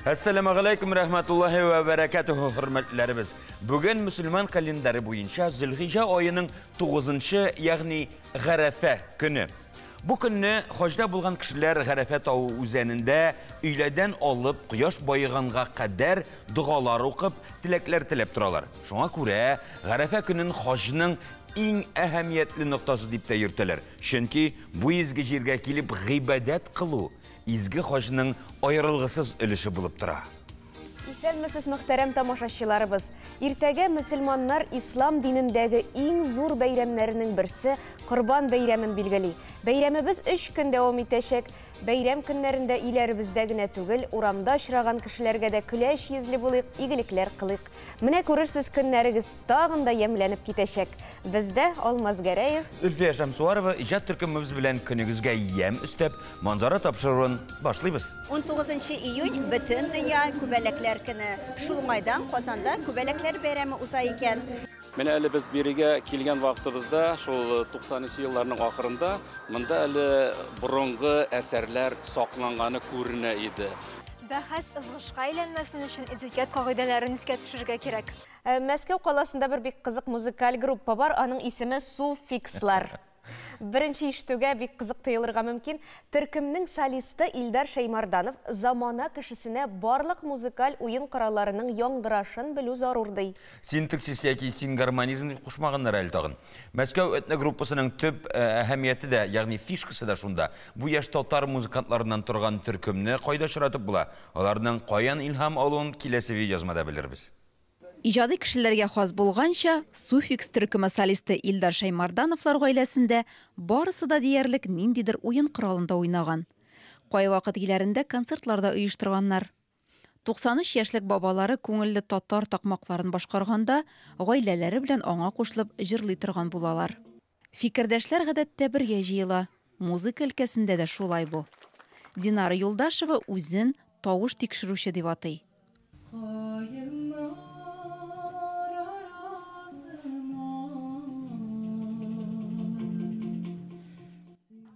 Әссәламәгаләйкүм рәхмәтуллаһи вә бәрәкәтүһү, хөрмәтлеләребез. Бүген мөселман календаре буенча Зөлхиҗә аеның 9-нчы, ягъни Гарәфә көне. Бу көнне хаҗда булган кешеләр Гарәфә тавы үзәнендә өйләдән алып кояш баеганга кадәр догалар укып, теләкләр теләп торалар. Шуңа күрә Гарәфә көнен хаҗның иң әһәмиятле ноктасы дип тә йөртәләр. Чөнки бу изге җиргә килеп гыйбадәт кылу изге хаҗның аерылгысыз өлеше булып тора. Исәнмесез, мөхтәрәм тамашачыларыбыз! Иртәгә мөселманнар ислам динендәге иң зур бәйрәмнәренең берсе Корбан бәйрәмен билгели. Бәйрәмебез өч көн дәвам итәчәк. Бәйрәм көннәрендә өйләребездә генә түгел, урамда очраган кешеләргә дә көләч йөзле булыйк, игелекләр кылыйк. Менә күрерсез, көннәрегез тагын да ямьләнеп китәчәк. Бездә Алмаз Гәрәев. Зөлфия Шәмсуарова иҗат төркемебез белән көнегезгә ямь өстәп, Манзара тапшыруын башлыйбыз. 19 июнь Бөтендөнья күбәләкләр көне. Шул уңайдан Казанда күбәләкләр бәйрәме уза икән. Менә әле без бирегә килгән вакытыбызда, шул 90 нчы елларның ахырында, монда әле борынгы әсәрләр сакланганы күренә иде. Бәхәс ызгышка әйләнмәсен өчен этикет кагыйдәләрен искә төшерергә кирәк. Мәскәү каласында бер бик кызык музыкаль группа бар, аның исеме Суффикслар. Беренче ишетүгә бик кызык тоелырга мөмкин. Төркемнең солисты Илдар Шәймарданов замана кешесенә барлык музыкаль уен коралларының яңгырашын белү зарур ди. Синтаксис яки сингармонизм дип кушмаганнар әле тагын. Мәскәү этногруппасының төп әһәмияте дә, ягъни фишкасы да шунда. Бу яшь татар музыкантларыннан торган төркемне кайда очратып була? Аларның каян илһам алуын киләсе видеоязмада белербез. Иҗади кешеләргә хас булганча, Суффикс төркеме солисты Илдар Шәймардановлар гаиләсендә барысы да диярлек ниндидер уен коралында уйнаган. Кайвакыт өйләрендә концертлар да оештырганнар. 93 яшьлек бабалары күңелле татар такмакларын башкарганда, гаиләләре белән аңа кушылып җырлый торган булалар. Фикердәшләр гадәттә бергә җыела, музыка өлкәсендә дә шулай бу. Динара Юлдашева үзен тавыш тикшерүче дип атый. Каеннар арасыннан.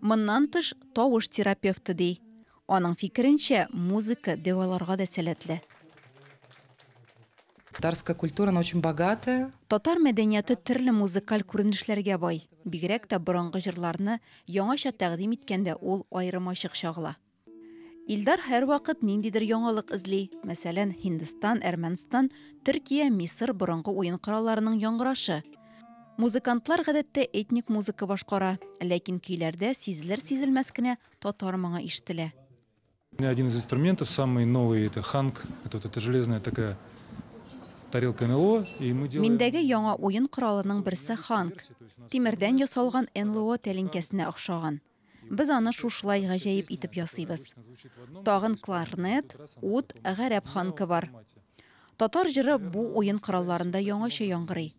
Моннан тыш, тавыш терапевты ди. Аның фикеренчә, музыка дәваларга да сәләтле. Татарская культура, она очень богатая. Татар мәдәнияте төрле музыкаль күренешләргә бай. Бигрәк тә борынгы җырларны яңача тәкъдим иткәндә ул аерымачык чагыла. Илдар һәрвакыт ниндидер яңалык эзли. Мәсәлән, Һиндстан, Әрмәнстан, Төркия, Мисыр борынгы уен коралларының яңгырашы. Музыкантлар гадәттә этник музыка башкара, ләкин көйләрдә сизелер-сизелмәс кенә татар моңы ишетелә. Один из инструментов, самый новый, это ханг, это вот эта железная такая тарелка НЛО, и мы делаем... Миндәге яңа уен коралының берсе ханг. Тимердән ясалган НЛО тәлинкәсенә охшаган. Без аны шушылай гаҗәеп итеп ясыйбыз. Тагын кларнет, ут, гарәп ханкы бар. Татар җыры бу уен коралларында яңача яңгырый.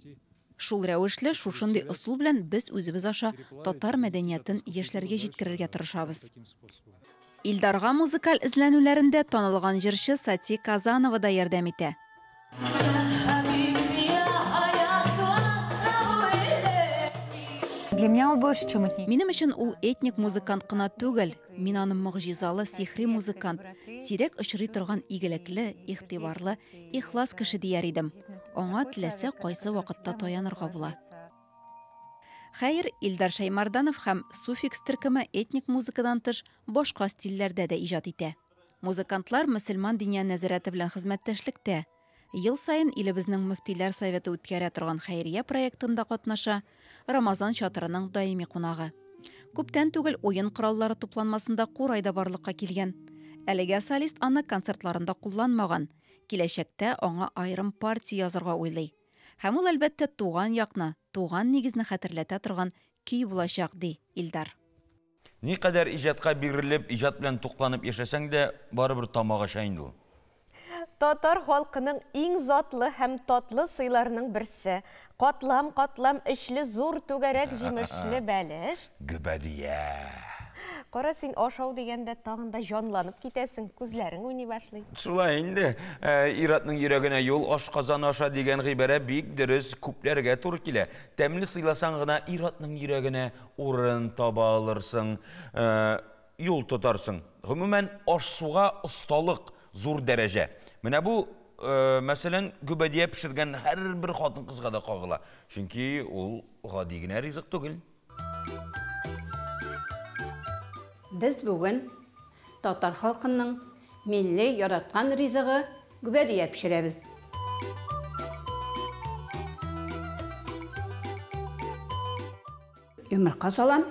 Шул рәвешле, шушындый ысул белән без үзебез аша татар мәдәниятен яшьләргә җиткерергә тырышабыз. Илдарга музыкаль эзләнүләрендә танылган җырчы Сати Казанова да ярдәм итә. Минем өчен ул этник музыкант кына түгел, мин аны могҗизалы, сихри музыкант, сирәк очрый торган игелекле, игътибарлы, ихлас кеше дияр идем. Аңа теләсә кайсы вакытта таянырга була. Хәер, Илдар Шәймарданов һәм Суффикс төркеме этник музыкадан тыш башка стильләрдә дә иҗат итә. Музыкантлар мөселман диния нәзарәте белән хезмәттәшлектә. Ел саен илебезнең мөфтиләр советы үткәрә торган хәйрия проектында катнаша, Рамазан чатырының даими кунагы. Күптән түгел уен кораллары тупланмасында курай да барлыкка килгән. Әлегә солист аны концертларында кулланмаган. Киләчәктә аңа аерым партия язарга уйлый. Һәм ул, әлбәттә, туган якны, туган нигезне хәтерләтә торган көй булачак, ди Илдар. Никадәр иҗатка бирелеп, иҗат белән тукланып яшәсәң дә, барыбер тамак ача инде ул. Татар халкының иң затлы һәм татлы сыйларының берсе, катлам-катлам эчле зур түгәрәк җимешле бәлеш. Гөбәдия! Кара, син ашау дигәндә тагын да җанланып китәсең, күзләрең уйный башлый. Шулай инде. Ир-атның йөрәгенә юл ашказаны аша дигән гыйбарә бик дөрес, күпләргә туры килә. Тәмле сыйласаң гына ир-атның йөрәгенә урын таба алырсың, юл тотарсың. Гомумән, аш-суга осталык, зур дәрәҗә. Менә бу, мәсәлән, гөбәдия пешергән һәрбер хатын-кызга да кагыла. Чөнки ул гади генә ризык түгел. Без бүген татар халкының милли яраткан ризыгы гөбәдия пешерәбез. Йомырка салам.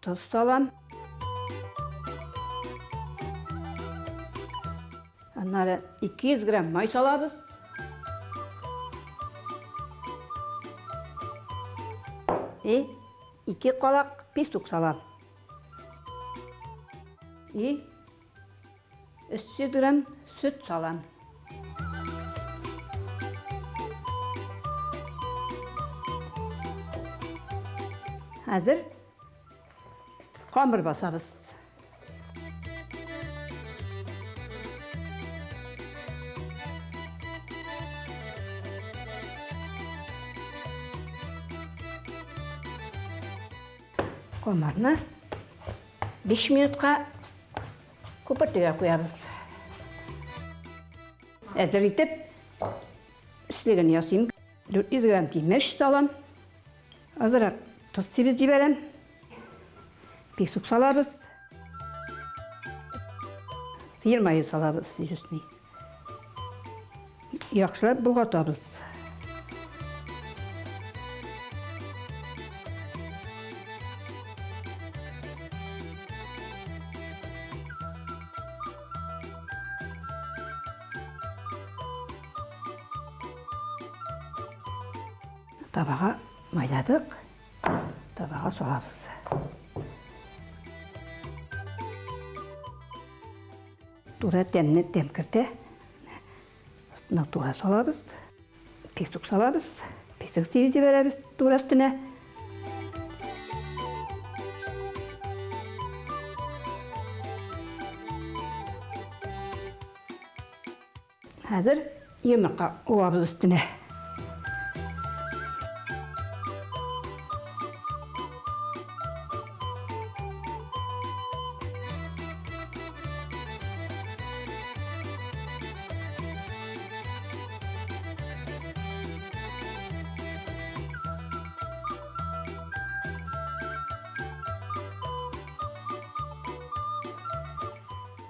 Тоз салам. Аннары 200 грамм май салабыз. И 2 калак песок салам. И 300 грамм сөт салам. Хәзер камыр басабыз. Камырны 5 минутка күпертергә куябыз. Әзер итеп эчлеген ясыйм. 400 грамм тимеш салам. Азрак тоз сибеп җибәрәм. Песок салабыз. Сыер мае салабыз өстенә. Яхшылап болгатабыз. Табага майладык. Табага салабыз. Тура тәмне тәм кертә. Тура салабыз. Песок салабыз. Песок сибеп җибәрәбез тура өстенә. Хәзер йомырка уабыз өстенә.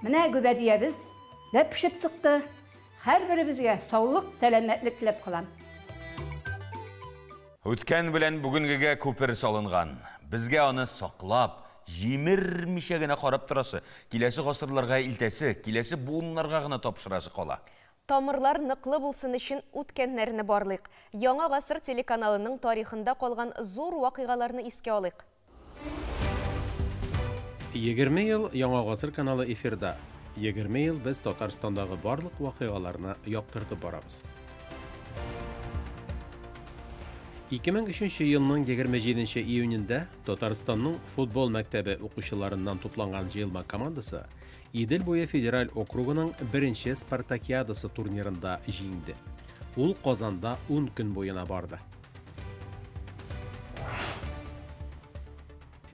Менә гөбәдиябез дә пешеп чыкты. Һәрберебезгә саулык, сәламәтлек теләп калам. Үткән белән бүгенгегә күпер салынган. Безгә аны саклап, җимермичә генә карап торасы, киләсе гасырларга илтәсе, киләсе буыннарга гына тапшырасы кала. Тамырлар ныклы булсын өчен үткәннәрне барлыйк. Яңа гасыр телеканалының тарихында калган зур вакыйгаларны искә алыйк. 20 ел Яңа гасыр каналы эфирда. 20 ел без Татарстандагы барлык вакыйгаларны яктыртып барабыз. 2003 елның 27 июнендә Татарстанның футбол мәктәбе укучыларыннан тупланган җыелма командасы Идел буе федераль округының беренче спартакиадасы турнирында җиңде. Ул Казанда 10 көн буена барды.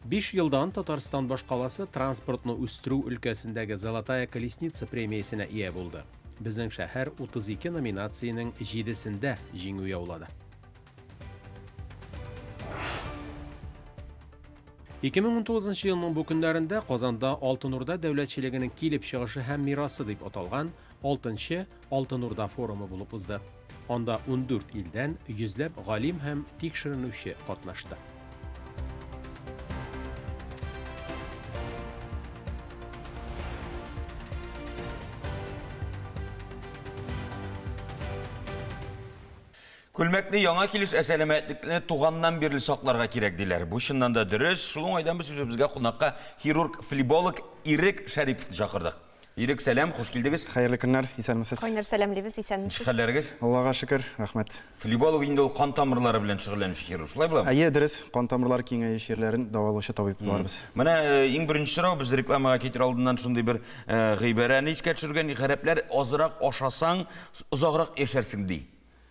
5 елдан Татарстан башкаласы транспортны үстерү өлкәсендәге Золотая колесница премиясенә ия булды. Безнең шәһәр 32 номинациянең 7-сендә җиңү яулады. 2019 елның бу көннәрендә Казанда Алтын Урда дәүләтчелегенең килеп чыгышы һәм мирасы дип аталган 6-нчы Алтын Урда форумы булып узды. Анда 14 илдән йөзләп галим һәм тикшеренүче катнашты. Күлмәкне яңа килеш, ә сәламәтлекне туганнан бирле сакларга кирәк диләр. Бу чыннан да дөрес. Шул уңайдан без үзебезгә кунакка хирург-флеболог Ирек Шәриповны чакырдык. Ирек, сәлам, хуш килдегез. Хәерле көннәр, исәнмесез. Кайнар сәламлибез, исәнмесез. Ничек хәлләрегез? Аллага шөкер, рәхмәт. Флеболог инде ул кан тамырлары белән шөгыльләнүче хирург, шулай буламы? Әйе, дөрес, кан тамырлары киңәю чирләрен дәвалаучы табиб буларбыз. Менә иң беренче сорау, без рекламага китер алдыннан шундый бер гыйбарәне искә төшергән, гарәпләр азрак ашасаң, озаграк яшәрсең ди.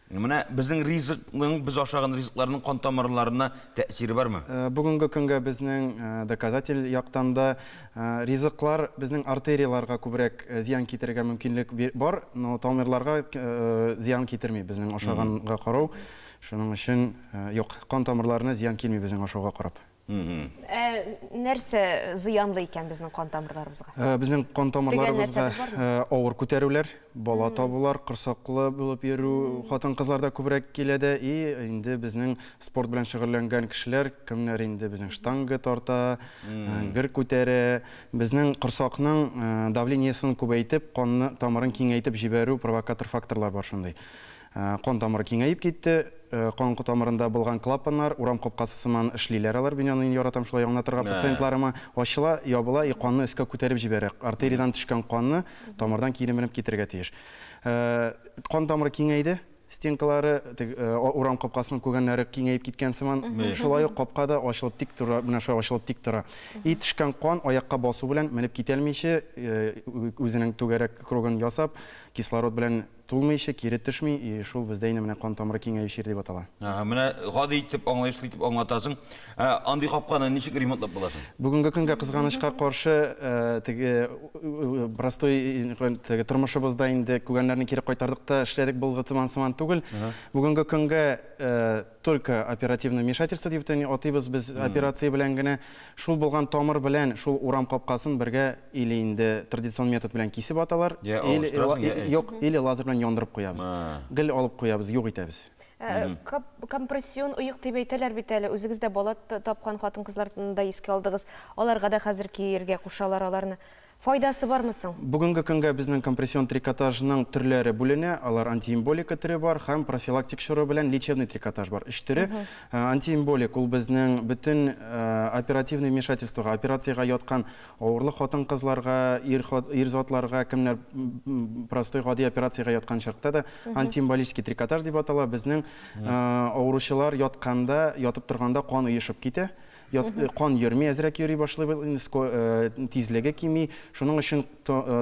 Менә безнең ризыкның, без ашаган ризыкларның кан тамырларына тәэсире бармы? Бүгенге көнгә безнең доказатель яктан да ризыклар безнең артерияләргә күбрәк зыян китерергә мөмкинлек бар, но тамырларга зыян китерми безнең ашаганга карау. Шуның өчен юк, кан тамырларына зыян килми безнең ашауга карап. Ә нәрсә зыянлы икән безнең кан тамырларыбызга? Безнең кан тамырларыбызга авыр күтәрүләр, бала табулар, корсаклы булып йөрү хатын-кызларда күбрәк килә дә, и инде безнең спорт белән шөгыльләнгән кешеләр, кемнәр инде безнең штанга тарта, гер күтәрә, безнең корсакның давлениесен күбәйтеп, канны тамырын киңәйтеп җибәрү провокатор факторлар бар шундый. Кан тамыры киңәеп китте, кан тамырында булган клапаннар урам капкасы сыман эшлиләр алар, мин аны яратам шулай аңлатырга пациентларыма, ачыла, ябыла, и канны өскә күтәреп җибәрә. Артериядән төшкән канны тамырдан кире менеп китергә тиеш. Кан тамыры киңәйде, стенкалары, урам капкасының күгәннәре киңәеп киткән сыман, шулай ук капка да ачылып тик тора, менә шулай ачылып тик тора. И төшкән кан аякка басу белән менеп китәлмичә, үзенең түгәрәк кругын ясап, кислород белән тулмыйча, кире төшми, и шул бездә инде менә кан тамыры киңәю чире дип атала. Менә гади итеп, аңлаешлы итеп аңлатасың. Андый капканы ничек ремонтлап була соң? Бүгенге көнгә кызганычка каршы, теге простой теге тормышыбызда инде күгәннәрне кире кайтардык та эшләдек булгы сыман түгел. Бүгенге көнгә только оперативное вмешательство дип атыйбыз без, операция белән генә шул булган тамыр белән шул урам капкасын бергә или инде традицион метод белән кисеп аталар, или юк, или лазер белән яндырып куябыз. Гел алып куябыз, юк итәбез. Компрессион оек дип әйтәләр бит әле. Үзегез дә бала тапкан хатын-кызларны да искә алдыгыз. Аларга да хәзер киергә кушалар аларны. Файдасы бармы соң? Бүгенге көнгә безнең компрессион трикотажның төрләре бүленә. Алар антиэмболика төре бар һәм профилактик чоры белән лечебный трикотаж бар. Өч төре. Антиэмболик ул безнең бөтен оперативный вмешательствога, операциягә яткан авырлы хатын-кызларга, ир затларга, кемнәр простой гади операциягә яткан чакта да антиэмболический трикотаж дип атала. Безнең авыручылар ятканда, ятып торганда кан оешып китә. Кан йөрми, әзрәк йөри башлый, тизлеге кими. Шуның өчен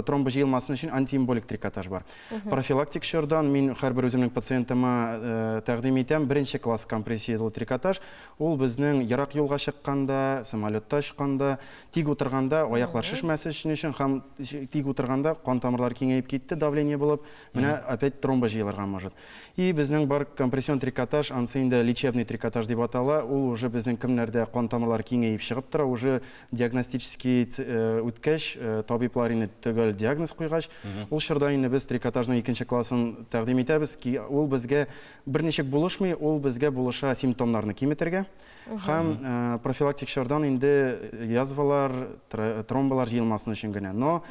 тромбы җыелмасын өчен антиэмболик трикотаж бар. Профилактик чордан мин һәрбер үземнең пациентыма тәкъдим итәм беренче класс компрессиялы трикотаж. Ул безнең ерак юлга чыкканда, самолетта очканда, тик утырганда аяклар шешмәсе өчен һәм тик утырганда кан тамырлары киңәеп китте, давление булып, менә опять тромбы җыелырга может. И безнең бар компрессион трикотаж, ансы инде лечебный трикотаж дип атала. Ул уже безнең кемнәрдә кан тамырлар киңәеп чыгып тора, уже диагностический үткәч, табиблар инде төгәл диагноз куйгач, ул чорда инде без трикотажның икенче классын тәкъдим итәбез, ки ул безгә берничек булышмый, ул безгә булыша симптомнарны киметергә һәм профилактик чордан инде язвалар, тромбалар җыелмасын өчен генә. Но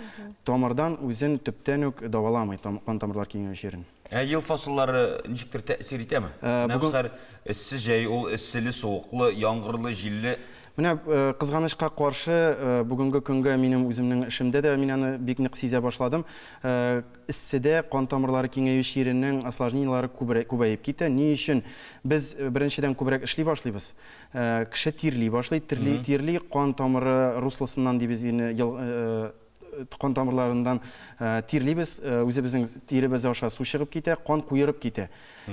тамырдан үзен төптән үк дәваламый кан тамырлар киңәю чирен. Ә ел фасыллары ничектер тәэсир итәме? Менә эссе җәй, ул эсселе, суыклы, яңгырлы, җилле. Менә кызганычка каршы, бүгенге көнгә минем үземнең эшемдә дә мин аны бик нык сизә башладым. Эсседә кан тамырлары киңәю чиренең осложнениеләре күбәеп китә. Ни өчен? Без беренчедән күбрәк эшли башлыйбыз. Кеше тирли башлый, тирли, кан тамыры руслосыннан дибез инде, кан тамырларыннан тирлибез, үзебезнең тиребез аша су чыгып китә, кан куерып китә.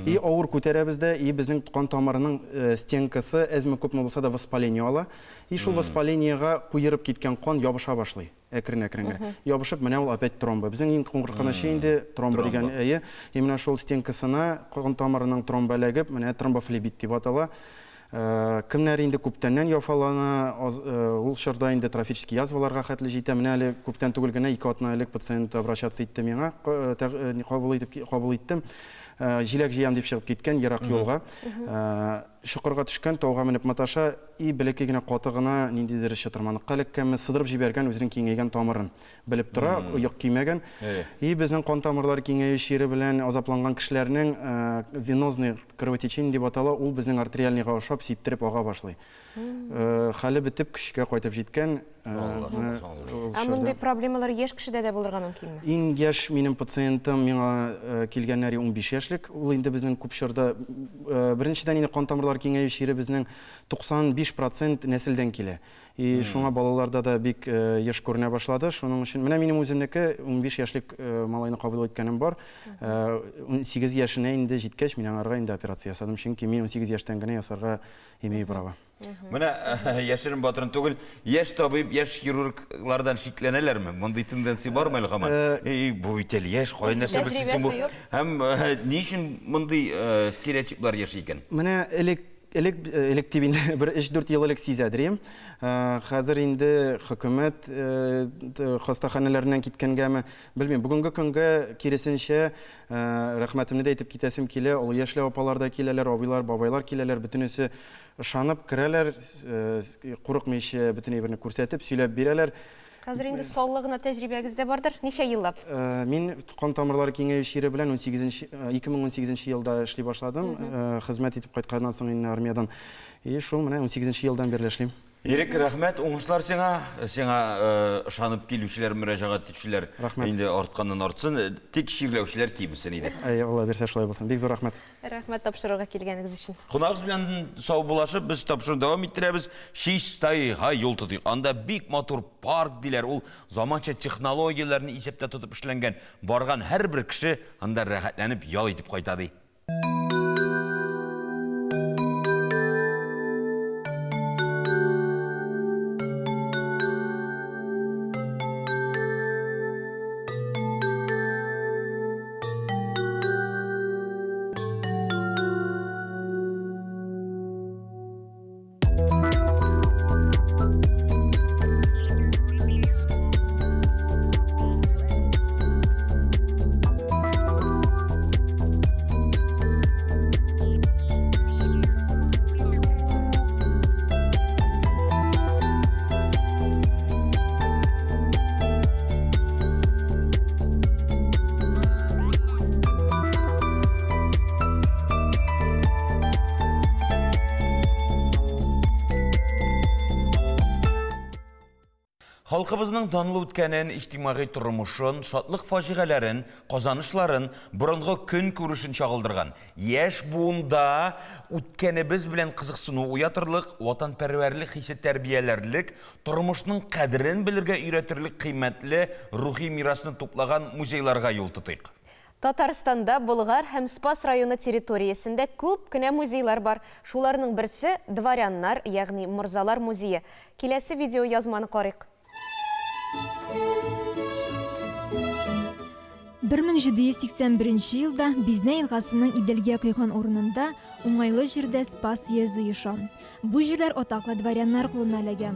И авыр күтәрәбез дә, и безнең кан тамырының стенкасы әзме күпме булса да воспаление ала. И шул воспалениега куерып киткән кан ябыша башлый. Әкрен-әкрен генә. Ябышып, менә ул опять тромбы. Безнең иң куркынычы инде тромбы дигән әйе. И менә шул стенкасына кан тамырының тромбы эләгеп, менә тромбофлебит дип атала. Кемнәр инде күптәннән яфалана, ул чорда инде трофический язваларга хәтле җитә. Менә әле күптән түгел генә 2 атна элек пациент обращаться итте миңа, кабул иттем. Җиләк җыям дип чыгып киткән ерак юлга. Чокырга төшкән, тауга менеп маташа, и бәләкәй генә каты гына ниндидер чытырманыкка эләккәнме, сыдырып җибәргән үзенең киңәйгән тамырын. Белеп тора, оек кимәгән. И безнең кан тамырлары киңәю чире белән азапланган кешеләрнең венозный кровотечение дип атала, ул безнең артериальныйга ошап сиптереп ага башлый. Хәле бетеп көчкә кайтып җиткән. Ә мондый проблемалар яшь кешедә дә булырга мөмкинме? Иң яшь минем пациентым миңа килгәннәре 15 яшьлек. Ул инде безнең күп чорда беренчедән инде кан тамырлары тамырлар киңәю чире безнең 95% нәселдән килә. И шуңа балаларда да бик еш күренә башлады. Шуның өчен менә минем үземнеке 15 яшьлек малайны кабул иткәнем бар. 18 яшенә инде җиткәч, мин аңарга инде операция ясадым, чөнки мин 18 яшьтән генә ясарга имею право. Менә яшерен батырын түгел, яшь табиб, яшь хирурглардан шикләнәләрме? Мондый тенденция бармы әле һаман? Эй, бу бит әле яшь, кая нәрсә белсен соң бу? Һәм ни өчен мондый стереотиплар яши икән? Менә элек элек элек дип инде бер 3-4 ел элек сизәдер идем. Хәзер инде хөкүмәт хастаханәләреннән киткәнгәме, белмим. Бүгенге көнгә киресенчә, рәхмәтемне дә әйтеп китәсем килә. Олы яшьле апалар да киләләр, абыйлар, бабайлар киләләр, бөтенесе ышанып керәләр, курыкмыйча бөтен әйберне күрсәтеп, сөйләп бирәләр. Хәзер инде саллы гына тәҗрибәгез дә бардыр. Ничә еллап? Мин кан тамырлары киңәю чире белән 2018 елда эшли башладым. Хезмәт итеп кайтканнан соң инде армиядән. И шул менә 18 елдан бирле эшлим. Ирек, рәхмәт, уңышлар сиңа. Сиңа ышанып килүчеләр, мөрәҗәгать итүчеләр инде артканнан артсын, тик чирләүчеләр кимесен иде. Әй, Алла бирсә шулай булсын. Бик зур рәхмәт. Рәхмәт тапшыруга килгәнегез өчен. Кунагыбыз белән саубуллашып, без тапшыруны дәвам иттерәбез. Чистайга юл тотыйк. Анда бик матур парк диләр. Ул заманча технологияләрне исәптә тотып эшләнгән. Барган һәрбер кеше анда рәхәтләнеп ял итеп кайта ди. Халкыбызның данлы үткәнен, иҗтимагый тормышын, шатлык фаҗигаләрен, казанышларын, борынгы көн күрешен чагылдырган, яшь буында үткәнебез белән кызыксыну уятырлык, ватанпәрвәрлек хисе тәрбияләрлек, тормышның кадерен белергә өйрәтерлек кыйммәтле рухи мирасны туплаган музейларга юл тотыйк. Татарстанда Болгар һәм Спас районы территориясендә күп кенә музейлар бар. Шуларның берсе дворяннар, ягъни морзалар музее. Киләсе видео язманы карыйк. 1781 елда Бизнә елгасының Иделгә койган урынында уңайлы җирдә Спас өязе оеша. Бу җирләр атаклы дворяннар кулына эләгә.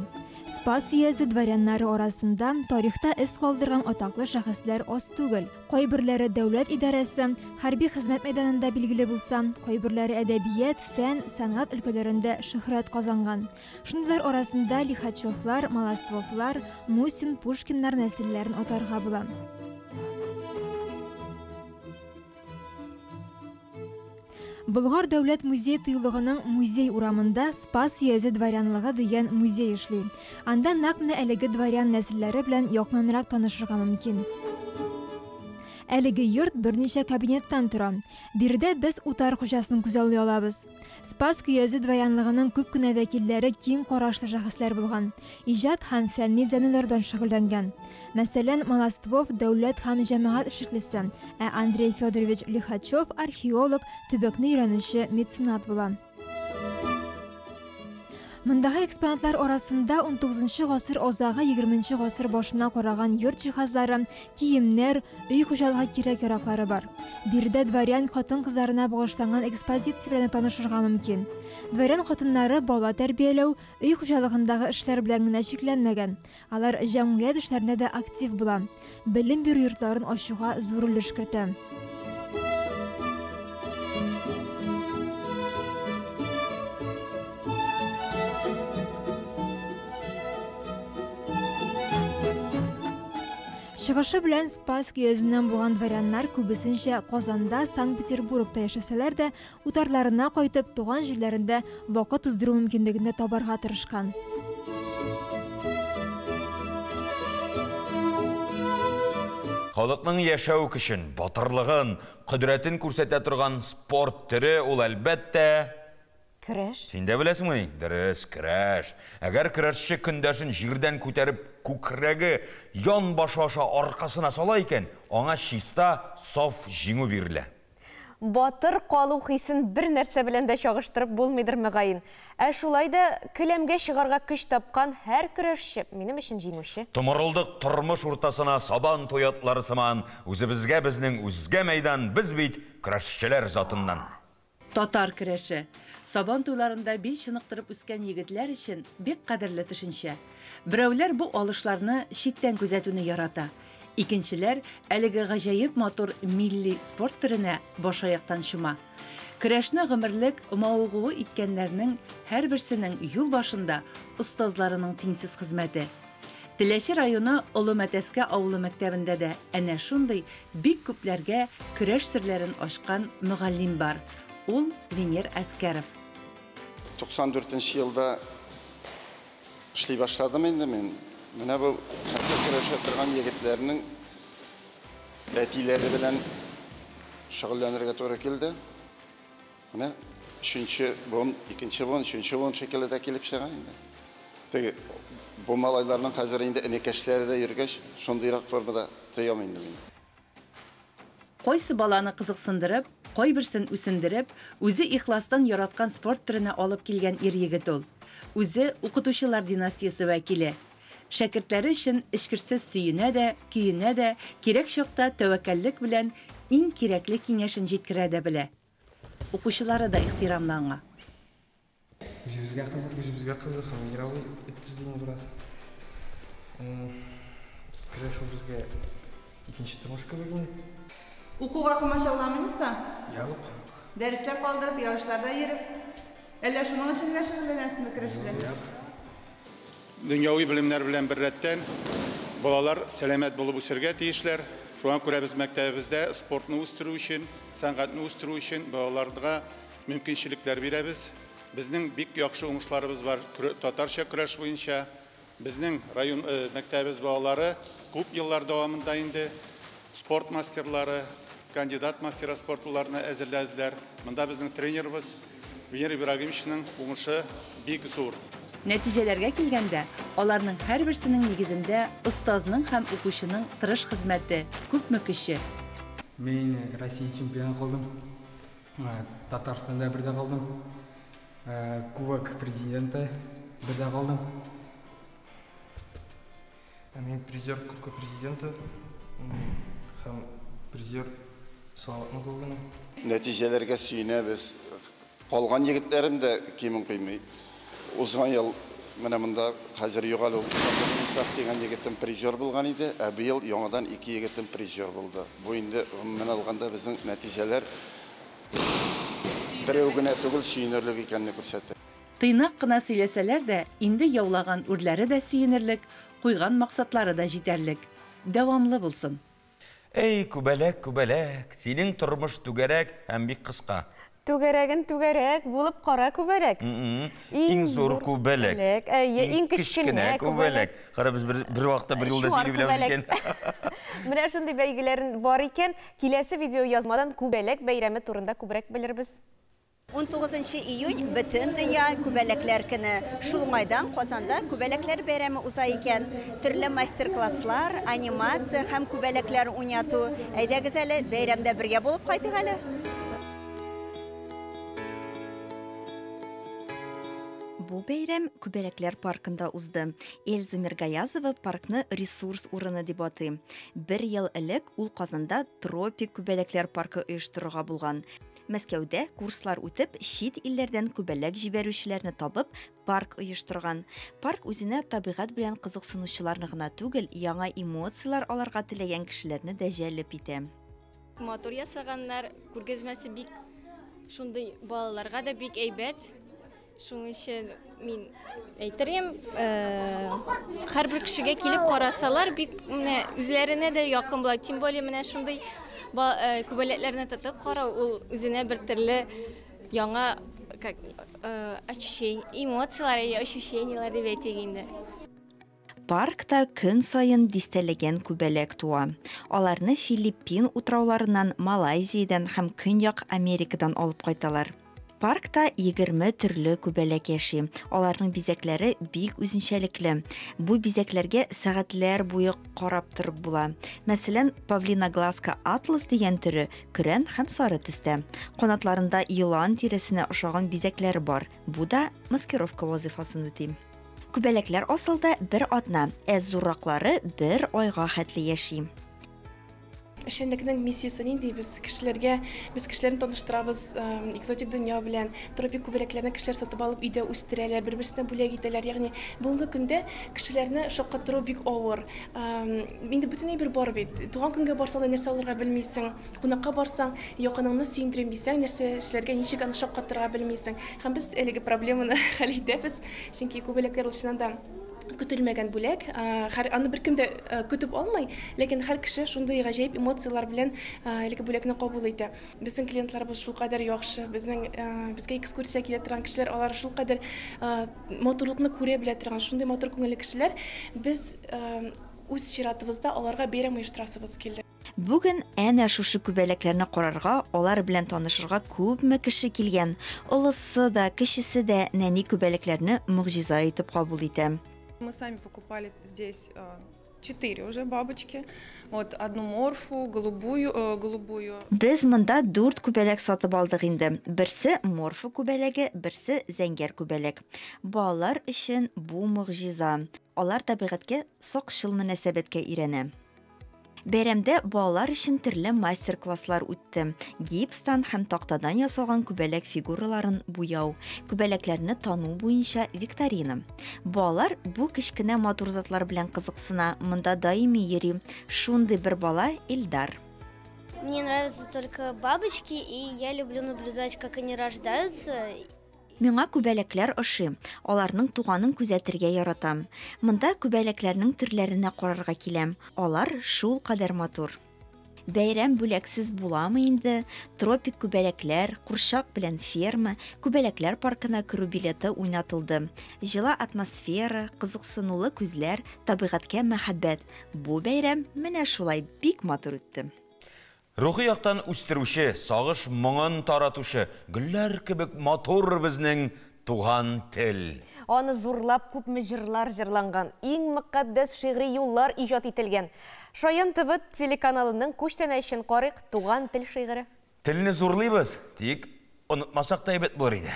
Спас өязе дворяннары арасында тарихта эз калдырган атаклы шәхесләр аз түгел. Кайберләре дәүләт идарәсе, хәрби хезмәт мәйданында билгеле булса, кайберләре әдәбият, фән, сәнгать өлкәләрендә шөһрәт казанган. Шундыйлар арасында Лихачевлар, Молоствовлар, Мусин, Пушкиннар нәселләрен атарга була. Болгар дәүләт музей тыюлыгының музей урамында Спас өязе дворянлыгы дигән музей эшли. Анда нәкъ менә әлеге дворян нәселләре белән якыннанрак танышырга мөмкин. Әлеге йорт берничә кабинеттан тора. Биредә без утар хуҗасын күзаллый алабыз. Спас өязе дворянлыгының күп кенә вәкилләре киң карашлы шәхесләр булган. Иҗат һәм фәнни эзләнүләр белән шөгыльләнгән. Мәсәлән, Молоствов дәүләт һәм җәмәгать эшлеклесе, ә Андрей Федорович Лихачев археолог, төбәкне өйрәнүче меценат була. Мондагы экспонатлар арасында 19 гасыр азагы 20 гасыр башына караган йорт җиһазлары, киемнәр, өй хуҗалыгы кирәк-яраклары бар. Биредә дворян хатын-кызларына багышланган экспозиция белән танышырга мөмкин. Дворян хатыннары бала тәрбияләү, өй хуҗалыгындагы эшләр белән генә чикләнмәгән. Алар җәмгыять эшләрендә дә актив була. Белем бирү йортларын ачуга зур өлеш кертә. Чыгышы белән Спасск өязеннән булган дворяннар күбесенчә Казанда, Санкт-Петербургта яшәсәләр дә, утарларына кайтып, туган җирләрендә вакыт уздыру мөмкинлеген дә табарга тырышкан. Халыкның яшәү көчен, батырлыгын, кодрәтен күрсәтә торган спорт төре ул, әлбәттә, Көрәш. Син дә беләсеңмени? Дөрес, көрәш. Әгәр көрәшче көндәшен җирдән күтәреп күкрәге ян башы аша аркасына сала икән, аңа чиста, саф җиңү бирелә. Батыр калу хисен бер нәрсә белән дә чагыштырып булмыйдыр, мөгаен. Ә шулай да келәмгә чыгарга көч тапкан һәр көрәшче, минем өчен җиңүче. Томырылдык тормыш уртасына сабан туе атлары сыман, үзебезгә безнең үзгә мәйдан, без бит көрәшчеләр затыннан. Татар көрәше. Сабан туйларында бил чыныктырып үскән егетләр өчен бик кадерле төшенчә. Берәүләр бу алышларны читтән күзәтүне ярата. Икенчеләр әлеге гаҗәеп матур милли спорт төренә башаяктан чума. Көрәшне гомерлек мавыгуы иткәннәрнең һәрберсенең юл башында остазларының тиңсез хезмәте. Теләче районы Олы Мәтәскә авылы мәктәбендә дә әнә шундый бик күпләргә көрәш серләрен ачкан мөгаллим бар. Ул Венер Әскәров. 94 нче елда эшли башладым инде мин. Менә бу хәзер көрәшә торган егетләрнең әтиләре белән шөгыльләнергә туры килде. Менә өченче буын, икенче буын, өченче буын шикелле дә килеп чыга инде. Теге бу малайларның хәзер инде энекәшләре дә йөргәч, шундыйрак формада тоям инде мин. Кайсы баланы кызыксындырып, кайберсен үсендереп, үзе ихластан яраткан спорт төренә алып килгән ир-егет ул. Үзе укытучылар династиясе вәкиле. Шәкертләре өчен эчкерсез сөенә дә, көенә дә, кирәк чакта тәвәккәллек белән иң кирәкле киңәшен җиткерә дә белә. Укучылары да ихтирамлы аңа. Үзебезгә кызык, үзебезгә кызык һәм мировой иттерде инде бераз. Көрәш ул безгә икенче тормыш кебек инде. Укуга комачауламыймы соң? Юк. Дәресләр калдырып, ярышларда йөреп. Әллә шуның өчен генә шөгыльләнәсезме көрәш белән? Юк. Дөньяви белемнәр белән беррәттән, балалар сәламәт булып үсергә тиешләр. Шуңа күрә без мәктәбебездә спортны үстерү өчен, сәнгатьне үстерү өчен балаларга мөмкинчелекләр бирәбез. Безнең бик яхшы уңышларыбыз бар татарча көрәш буенча. Безнең район мәктәбебез балалары күп еллар дәвамында инде спорт мастерлары, кандидат мастера спортларны әзерләделәр. Монда безнең тренерыбыз Венера Ибрагимовичның уңышы бик зур. Нәтиҗәләргә килгәндә, аларның һәрберсенең нигезендә остазның һәм укучының тырыш хезмәте, күпме көче. Мин Россия чемпионы калдым. Татарстанда бердә калдым. Кубок президенты бердә калдым. Мин призер Кубка президенты һәм призер Салаватның кубогының. Нәтиҗәләргә сөенәбез. Калган егетләрем дә кимен куймый. Узган ел менә монда хәзер юк әле ул Инсаф дигән егетем призер булган иде, ә быел яңадан ике егетем призер булды. Бу инде гомумән алганда безнең нәтиҗәләр берәү генә түгел сөенерлек икәнне күрсәтә. Тыйнак кына сөйләсәләр дә, инде яулаган үрләре дә сөенерлек, куйган максатлары да җитәрлек. Дәвамлы булсын! Әй, күбәләк, күбәләк, синең тормыш түгәрәк һәм бик кыска. Түгәрәген түгәрәк булып кара күбәләк. Иң зур күбәләк. Әйе, иң кечкенә күбәләк. Кара, без бер, бер вакытта бер юлда сөйли беләбез икән. Менә шундый бәйгеләр бар икән. Киләсе видеоязмадан күбәләк бәйрәме турында күбрәк белербез. 19 июнь бөтен дөнья күбәләкләр көне. Шул уңайдан Казанда күбәләкләр бәйрәме уза икән. Төрле мастер-класслар, анимация һәм күбәләкләр уйнату. Әйдәгез әле, бәйрәмдә бергә булып кайтыйк әле. Бу бәйрәм Күбәләкләр паркында узды. Эльза Миргаязова паркны ресурс урыны дип атый. Бер ел элек ул Казанда тропик күбәләкләр паркы оештырырга булган. Мәскәүдә курслар үтеп, чит илләрдән күбәләк җибәрүчеләрне табып, парк оештырган. Парк үзенә табигать белән кызыксынучыларны гына түгел, яңа эмоцияләр алырга теләгән кешеләрне дә җәлеп итә. Матур ясаганнар, күргәзмәсе бик шундый балаларга да бик әйбәт. Шуның өчен мин әйтер идем, һәрбер кешегә килеп карасалар, бик менә үзләренә дә якын була. Тем более менә шундый күбәләкләрне тотып карау, ул үзенә бер төрле яңа как ощущение, эмоцияләр, ощущениеләр дип әйтик инде. Паркта көн саен дистәләгән күбәләк туа. Аларны Филиппин утрауларыннан, Малайзиядән һәм Көньяк Америкадан алып кайталар. Паркта 20 төрле күбәләк яши. Аларның бизәкләре бик үзенчәлекле. Бу бизәкләргә сәгатьләр буе карап торып була. Мәсәлән, павлиноглазка атлас дигән төре көрән һәм сары төстә. Канатларында елан тиресенә ошаган бизәкләре бар. Бу да маскировка вазыйфасын үти. Күбәләкләр асылда бер атна, ә зурраклары бер айга хәтле яши. Эшчәнлекнең миссиясе нинди? Без кешеләргә, без кешеләрне таныштырабыз экзотик дөнья белән. Тропик күбәләкләрне кешеләр сатып алып өйдә үстерәләр, бер-берсенә бүләк итәләр. Ягъни бүгенге көндә кешеләрне шаккатыру бик авыр. Инде бөтен әйбер бар бит. Туган көнгә барсаң да нәрсә алырга белмисең. Кунакка барсаң, якыныңны сөендерим дисәң, нәрсә эшләргә, ничек аны шаккатырырга белмисең. Һәм без әлеге проблеманы хәл итәбез. Чөнки күбәләкләр ул чыннан да көтелмәгән бүләк. Һәр аны беркем дә көтеп алмый, ләкин һәр кеше шундый гаҗәеп эмоцияләр белән әлеге бүләкне кабул итә. Безнең клиентларыбыз шулкадәр яхшы, безнең безгә экскурсия килә торган кешеләр, алар шулкадәр матурлыкны күрә белә торган, шундый матур күңелле кешеләр. Без үз чиратыбызда аларга бәйрәм оештырасыбыз килде. Бүген әнә шушы күбәләкләрне карарга, алар белән танышырга күпме кеше килгән. Олысы да, кечесе дә нәни күбәләкләрне могҗиза итеп кабул итә. Мы сами покупали здесь 4 уже бабочки. Вот одну морфу, голубую, голубую. Без монда 4 күбәләк сатып алдык инде. Берсе морфа күбәләге, берсе зәңгәр күбәләк. Балалар өчен бу могҗиза. Алар табигатькә сакчыл мөнәсәбәткә өйрәнә. Бәйрәмдә балалар өчен төрле мастер-класслар үтте. Гипстан һәм тактадан ясалган күбәләк фигураларын буяу, күбәләкләрне тану буенча викторина. Балалар бу кечкенә матур затлар белән кызыксына, монда даими йөри. Шундый бер бала Илдар. Мне нравятся только бабочки, и я люблю наблюдать, как они рождаются. Миңа күбәләкләр ошый. Аларның туганын күзәтергә яратам. Монда күбәләкләрнең төрләренә карарга киләм. Алар шул кадәр матур. Бәйрәм бүләксез буламы инде? Тропик күбәләкләр, курчак белән ферма, күбәләкләр паркына керү билеты уйнатылды. Җылы атмосфера, кызыксынулы күзләр, табигатькә мәхәббәт. Бу бәйрәм менә шулай бик матур үтте. Рухи яктан үстерүче, сагыш моңын таратучы, гөлләр кебек матур безнең туган тел. Аны зурлап күпме җырлар җырланган, иң мөкатдәс шигъри юллар иҗат ителгән. Шаян ТВ телеканалының күчтәнәчен карыйк туган тел шигыре. Телне зурлыйбыз, тик онытмасак та әйбәт булыр иде.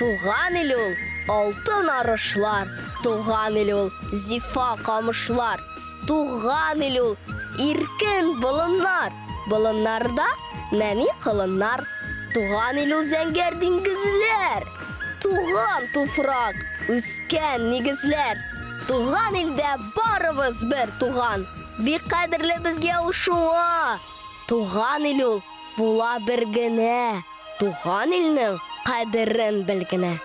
Туган ил ул алтын арышлар, туган ил ул зифа камышлар, туган ил ул иркен болыннар, болыннарда нәни колыннар, туган ил ул зәңгәр диңгезләр, туган туфрак, үскән нигезләр, туган илдә барыбыз бер туган, бик кадерле безгә ул шуңа, туган ил ул була бер генә, туган илнең кадерен белгенә.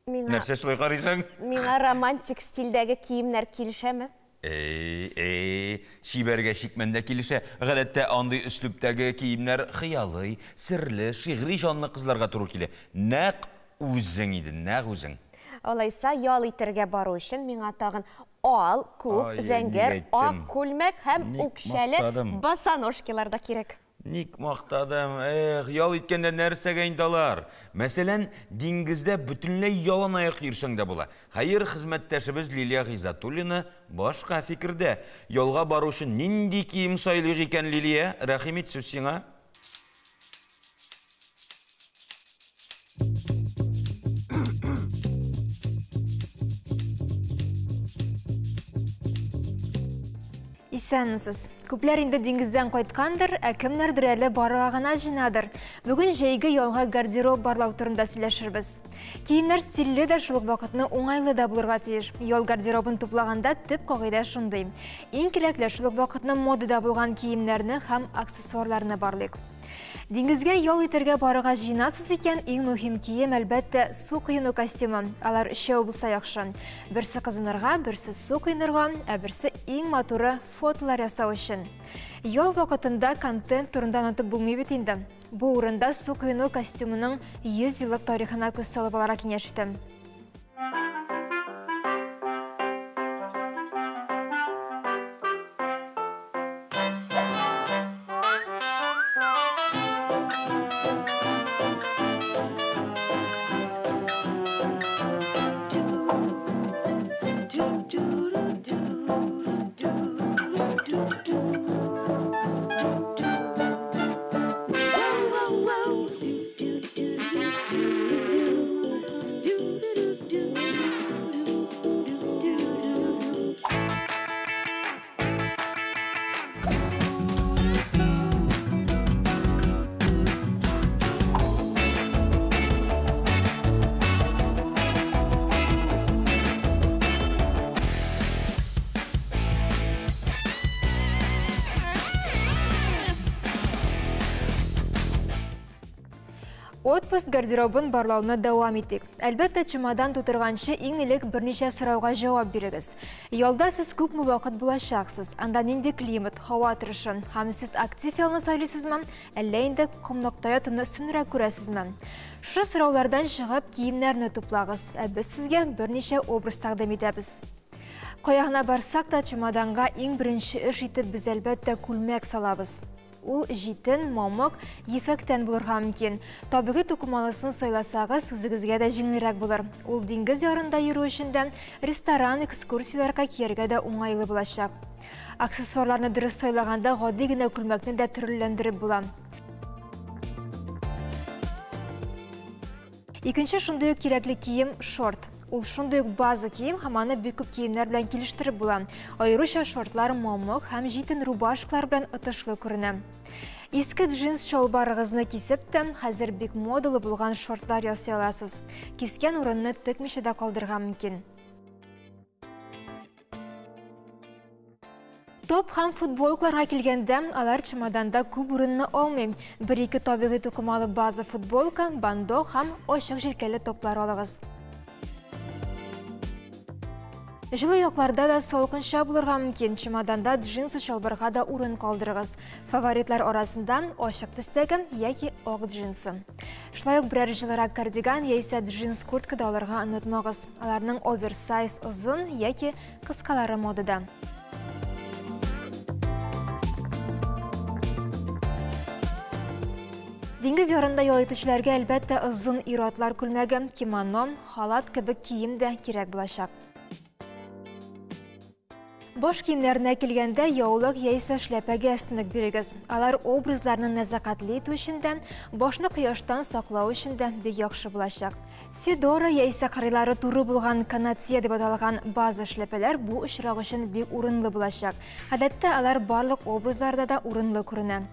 Нәрсә шулай карыйсың? Миңа романтик стильдәге киемнәр килешәме? Эй, чибәргә чикмәндә килешә. Гадәттә андый өслүптәге киемнәр хыялый, серле, шигъри җанлы кызларга туры килә. Нәкъ үзең иде, нәкъ үзең. Алайса ял итәргә бару өчен миңа тагын ал, күк, зәңгәр, ак күлмәк һәм үкчәле босоножкилар да кирәк. Ник мактадым? Эх, ял иткәндә нәрсәгә инде алар? Мәсәлән, диңгездә бөтенләй ялан аяк йөрсәң дә була. Хәер, хезмәттәшебез Лилия Гыйзатуллина башка фикердә. Ялга бару өчен нинди кием сайлыйк икән, Лилия? Рәхим ит, сүз сиңа. Исәнмесез. Күпләр инде диңгездән кайткандыр, ә кемнәрдер әле барырга гына җыенадыр. Бүген җәйге ялга гардероб барлау турында сөйләшербез. Киемнәр стильле дә, шул ук вакытны уңайлы да булырга тиеш. Ял гардеробын туплаганда төп кагыйдә шундый. Иң кирәкле шул ук вакытны модада булган киемнәрне һәм аксессуарларны барлыйк. Диңгезгә ял итәргә барырга җыенасыз икән, иң мөһим кием, әлбәттә, су коену костюмы. Алар өчәү булса яхшы. Берсе кызынырга, берсе су коенырга, ә берсе иң матуры фотолар ясау өчен. Ял вакытында контент турында онытып булмый бит инде. Бу урында су коену костюмының 100 еллык тарихына күз салып алырга киңәш итәм. Отпуск гардеробын барлауны дәвам итик. Әлбәттә, чемодан тутырганчы иң элек берничә сорауга җавап бирегез. Ялда сез күпме вакыт булачаксыз? Анда нинди климат, һава торышы? Һәм сез актив ялны сайлыйсызмы, әллә инде комлыкта ятуны өстенрәк күрәсезме? Шушы сораулардан чыгып киемнәрне туплагыз. Ә без сезгә берничә образ тәкъдим итәбез. Кая гына барсак та, чемоданга иң беренче эш итеп без әлбәттә күлмәк салабыз. Ул җитен, мамык, ефәктән булырга мөмкин. Табигый тукымалысын сайласагыз, үзегезгә дә җиңелрәк булыр. Ул диңгез ярында йөрү өчен дә, ресторан, экскурсияләргә кияргә дә уңайлы булачак. Аксессуарларны дөрес сайлаганда гади генә күлмәкне дә төрлеләндереп була. Икенче шундый ук кирәкле кием шорт. Ул шундый ук база кием һәм аны бик күп киемнәр белән килештереп була. Аеруча шортлар мамык һәм җитен рубашкалар белән отышлы күренә. Иске джинс чалбарыгызны кисеп тә, хәзер бик модалы булган шортлар ясый аласыз. Кискән урынны текмичә дә калдырырга мөмкин. Топ һәм футболкаларга килгәндә, алар чемоданда күп урынны алмый. Бер-ике табигый тукымалы база футболка, бандо һәм ачык җилкәле топлар алыгыз. Җылы якларда да салкынча булырга мөмкин. Чемоданда джинсы чалбарга да урын калдырыгыз. Фаворитлар арасында ачык төстәге яки ак джинсы. Шулай ук берәр җылырак кардиган яисә джинс куртка да алырга онытмагыз. Аларның оверсайз озын яки кыскалары модада. Диңгез ярында ял итүчеләргә әлбәттә озын ир-атлар күлмәге, кимоно, халат кебек кием дә кирәк булачак. Баш киемнәренә килгәндә, яулык яисә эшләпәгә өстенлек бирегез. Алар образларны нәзакәтле итү өчен дә, башны кояштан саклау өчен дә бик яхшы булачак. Федора яисә кырыйлары туры булган канатье дип аталган база эшләпәләр бу очрак өчен бик урынлы булачак. Гадәттә алар барлык образларда да урынлы күренә.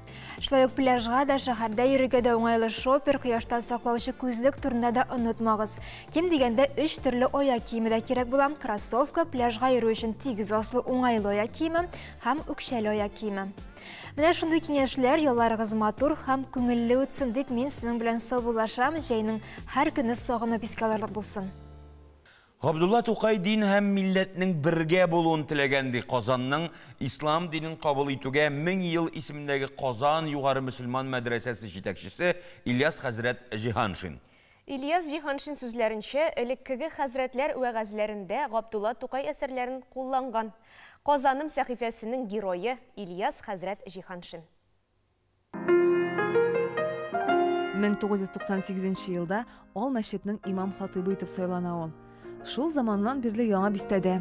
Шулай ук пляжга да, шәһәрдә йөрергә дә уңайлы шопер, кояштан саклаучы күзлек турында да онытмагыз. Ким дигәндә өч төрле аяк киеме дә кирәк була. Кроссовка, пляжга йөрү өчен тигез аслы уңайлы аяк киеме һәм үкчәле аяк киеме. Менә шундый киңәшләр, ялларыгыз матур һәм күңелле үтсен дип мин сезнең белән саубуллашам. Җәйнең һәр көне сагынып искә алырлык булсын. Габдулла Тукай дин һәм милләтнең бергә булуын теләгән, ди Казанның ислам динен кабул итүгә 1000 ел исемендәге Казан югары мөселман мәдрәсәсе җитәкчесе Ильяс хәзрәт Җиһаншин. Ильяс Җиһаншин сүзләренчә, элеккеге хәзрәтләр вәгазьләрендә Габдулла Тукай әсәрләрен кулланган. Казаным сәхифәсенең герое Ильяс хәзрәт Җиһаншин. 1998 елда Ал мәчетнең имам хатыйбы итеп сайлана ул. Шул заманнан бирле яңа бистәдә.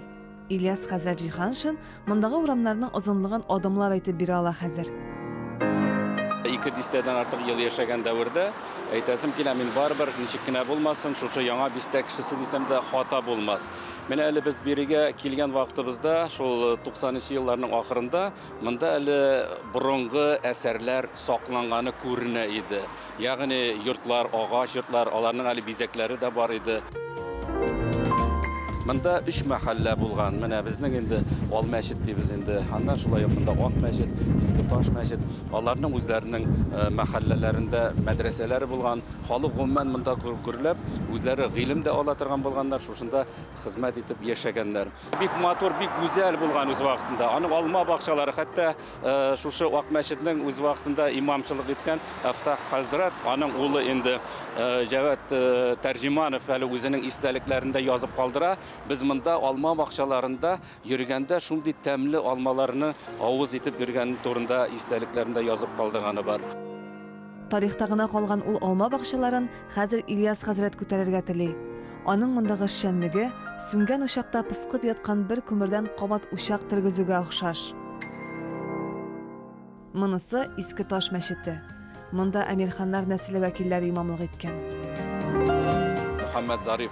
Ильяс хәзрәт Җиһаншин мондагы урамнарның озынлыгын адымлап әйтеп бирә ала хәзер. Ике дистәдән артык ел яшәгән дәвердә әйтәсем килә, мин барыбер ничек кенә булмасын, шушы яңа бистә кешесе дисәм дә хата булмас. Менә әле без бирегә килгән вакытыбызда, шул 90 елларның ахырында, монда әле борынгы әсәрләр сакланганы күренә иде. Ягъни йортлар, агач йортлар, аларның әле бизәкләре дә бар иде. Монда өч мәхәллә булган. Менә безнең инде Ал мәчет дибез инде. Аннан шулай ук монда Ак мәчет, Иске Таш мәчет. Аларның үзләренең мәхәлләләрендә мәдрәсәләре булган. Халык гомумән монда гөрләп, үзләре гыйлем дә ала торган булганнар, шушында хезмәт итеп яшәгәннәр. Бик матур, бик гүзәл булган үз вакытында. Аның алма бакчалары, хәтта шушы Ак мәчетнең үз вакытында имамчылык иткән Әфтах хәзрәт, аның улы инде Җәвәт Тәрҗеманов әле үзенең истәлекләрендә язып калдыра. Без монда алма бакчаларында йөргәндә шундый тәмле алмаларны авыз итеп йөргән турында истәлекләрендә язып калдырганы бар. Тарихта гына калган ул алма бакчаларын хәзер Ильяс хәзрәт күтәрергә тели. Аның мондагы эшчәнлеге сүнгән учакта пыскып яткан бер күмердән кабат учак тергезүгә охшаш. Монысы Иске Таш мәчете. Монда Әмирханнар нәселе вәкилләре имамлык иткән. Мөхәммәд Зариф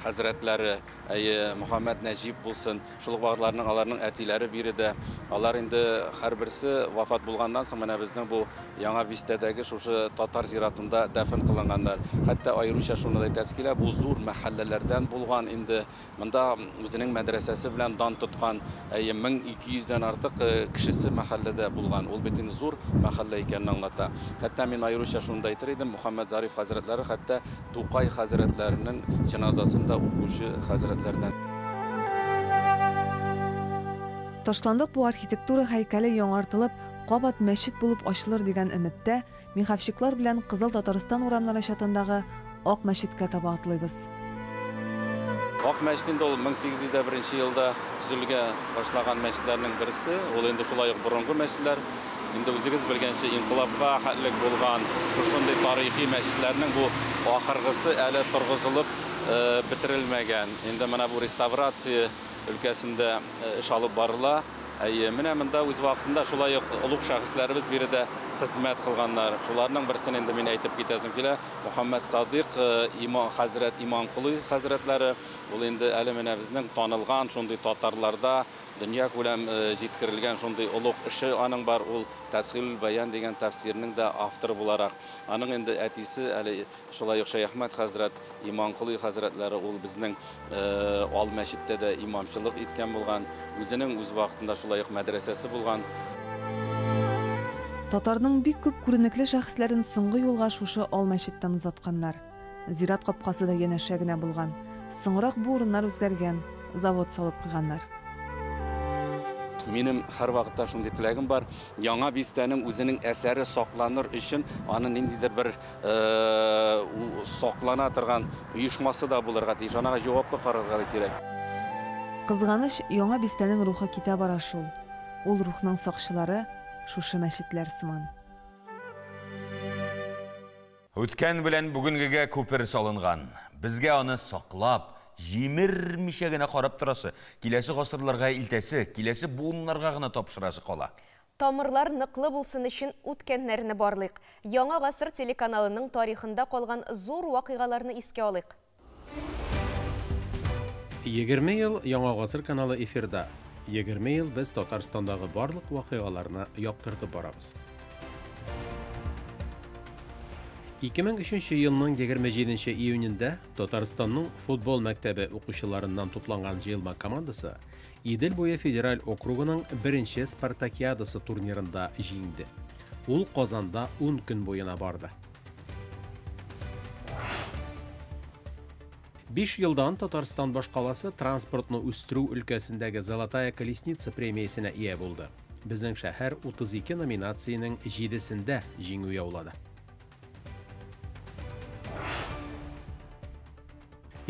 хәзрәтләре, әйе, Мөхәммәд Нәҗип булсын, шул ук вакытларның аларның әтиләре биредә. Алар инде һәрберсе вафат булганнан соң менә безнең бу Яңа бистәдәге шушы татар зиратында дәфен кылынганнар. Хәтта аеруча шуны да әйтәсе килә, бу зур мәхәлләләрдән булган инде. Монда үзенең мәдрәсәсе белән дан тоткан, әйе, 1200 дән артык кешесе мәхәлләдә булган. Ул бит инде зур мәхәллә икәнен аңлата. Хәтта мин аеруча шуны да әйтер идем, Мөхәммәд Зариф хәзрәтләре хәтта Тукай хәзрәтләренең җеназасын да укучы хәзрәтләрдән. Ташландык бу архитектура һәйкәле яңартылып, кабат мәчет булып ачылыр дигән өметтә, михавщиклар белән Кызыл Татарстан урамнары чатындагы Ак мәчеткә таба атлыйбыз. Ак мәчет инде ул 1801 елда төзелгә башлаган мәчетләрнең берсе. Ул инде шулай ук борынгы мәчетләр. Инде үзегез белгәнчә, инкыйлабка хәтлек булган шушындый тарихи мәчетләрнең бу ахыргысы әле торгызылып бетерелмәгән. Инде менә бу реставрация өлкәсендә эш алып барыла. Әйе, менә монда үз вакытында шулай ук олуг шәхесләребез биредә хезмәт кылганнар. Шуларның берсен инде мин әйтеп китәсем килә. Мөхәммәд Садыйк има хәзрәт Иманколый хәзрәтләре. Ул инде әле менә безнең танылган шундый татарларда дөнья күләм җиткерелгән шундый олуг эше аның бар. Ул Тәсхилүл бәян дигән тәфсирнең дә авторы буларак. Аның инде әтисе әле Шулай ук Шәяхмәт хәзрәт, Иманколый хәзрәтләре, ул безнең Ал мәчеттә дә имамчылык иткән булган. Үзенең үз вакытында шулай ук мәдрәсәсе булган. Татарның бик күп күренекле шәхесләрен соңгы юлга шушы Ал мәчеттән озатканнар. Зират капкасы да янәшә генә булган. Соңрак бу урыннар үзгәргән, завод салып куйганнар. Минем һәрвакытта шундый теләгем бар, Яңа бистәнең үзенең әсәре сакланыр өчен аны ниндидер бер саклана торган оешмасы да булырга тиеш, анага җаваплы карарга да кирәк. Кызганыч, Яңа бистәнең рухы китә бара шул. Ул рухның сакчылары шушы мәчетләр сыман. Үткән белән бүгенгегә күпер салынган. Безгә аны саклап, җимермичә генә карап торасы, киләсе гасырларга илтәсе, киләсе буыннарга гына тапшырасы кала. Тамырлар ныклы булсын өчен үткәннәрне барлыйк. Яңа гасыр телеканалының тарихында калган зур вакыйгаларны искә алыйк. 20 ел Яңа гасыр каналы эфирда. 20 ел без Татарстандагы барлык вакыйгаларны яктыртып барабыз. 2003 елның 27 июнендә Татарстанның футбол мәктәбе укучыларыннан тупланган җыелма командасы Идел буе федераль округының беренче спартакиадасы турнирында җиңде. Ул Казанда ун көн буена барды. Биш елдан Татарстан башкаласы транспортны үстерү өлкәсендәге Золотая колесница премиясенә ия булды. Безнең шәһәр 32 номинациянең җидесендә җиңү яулады.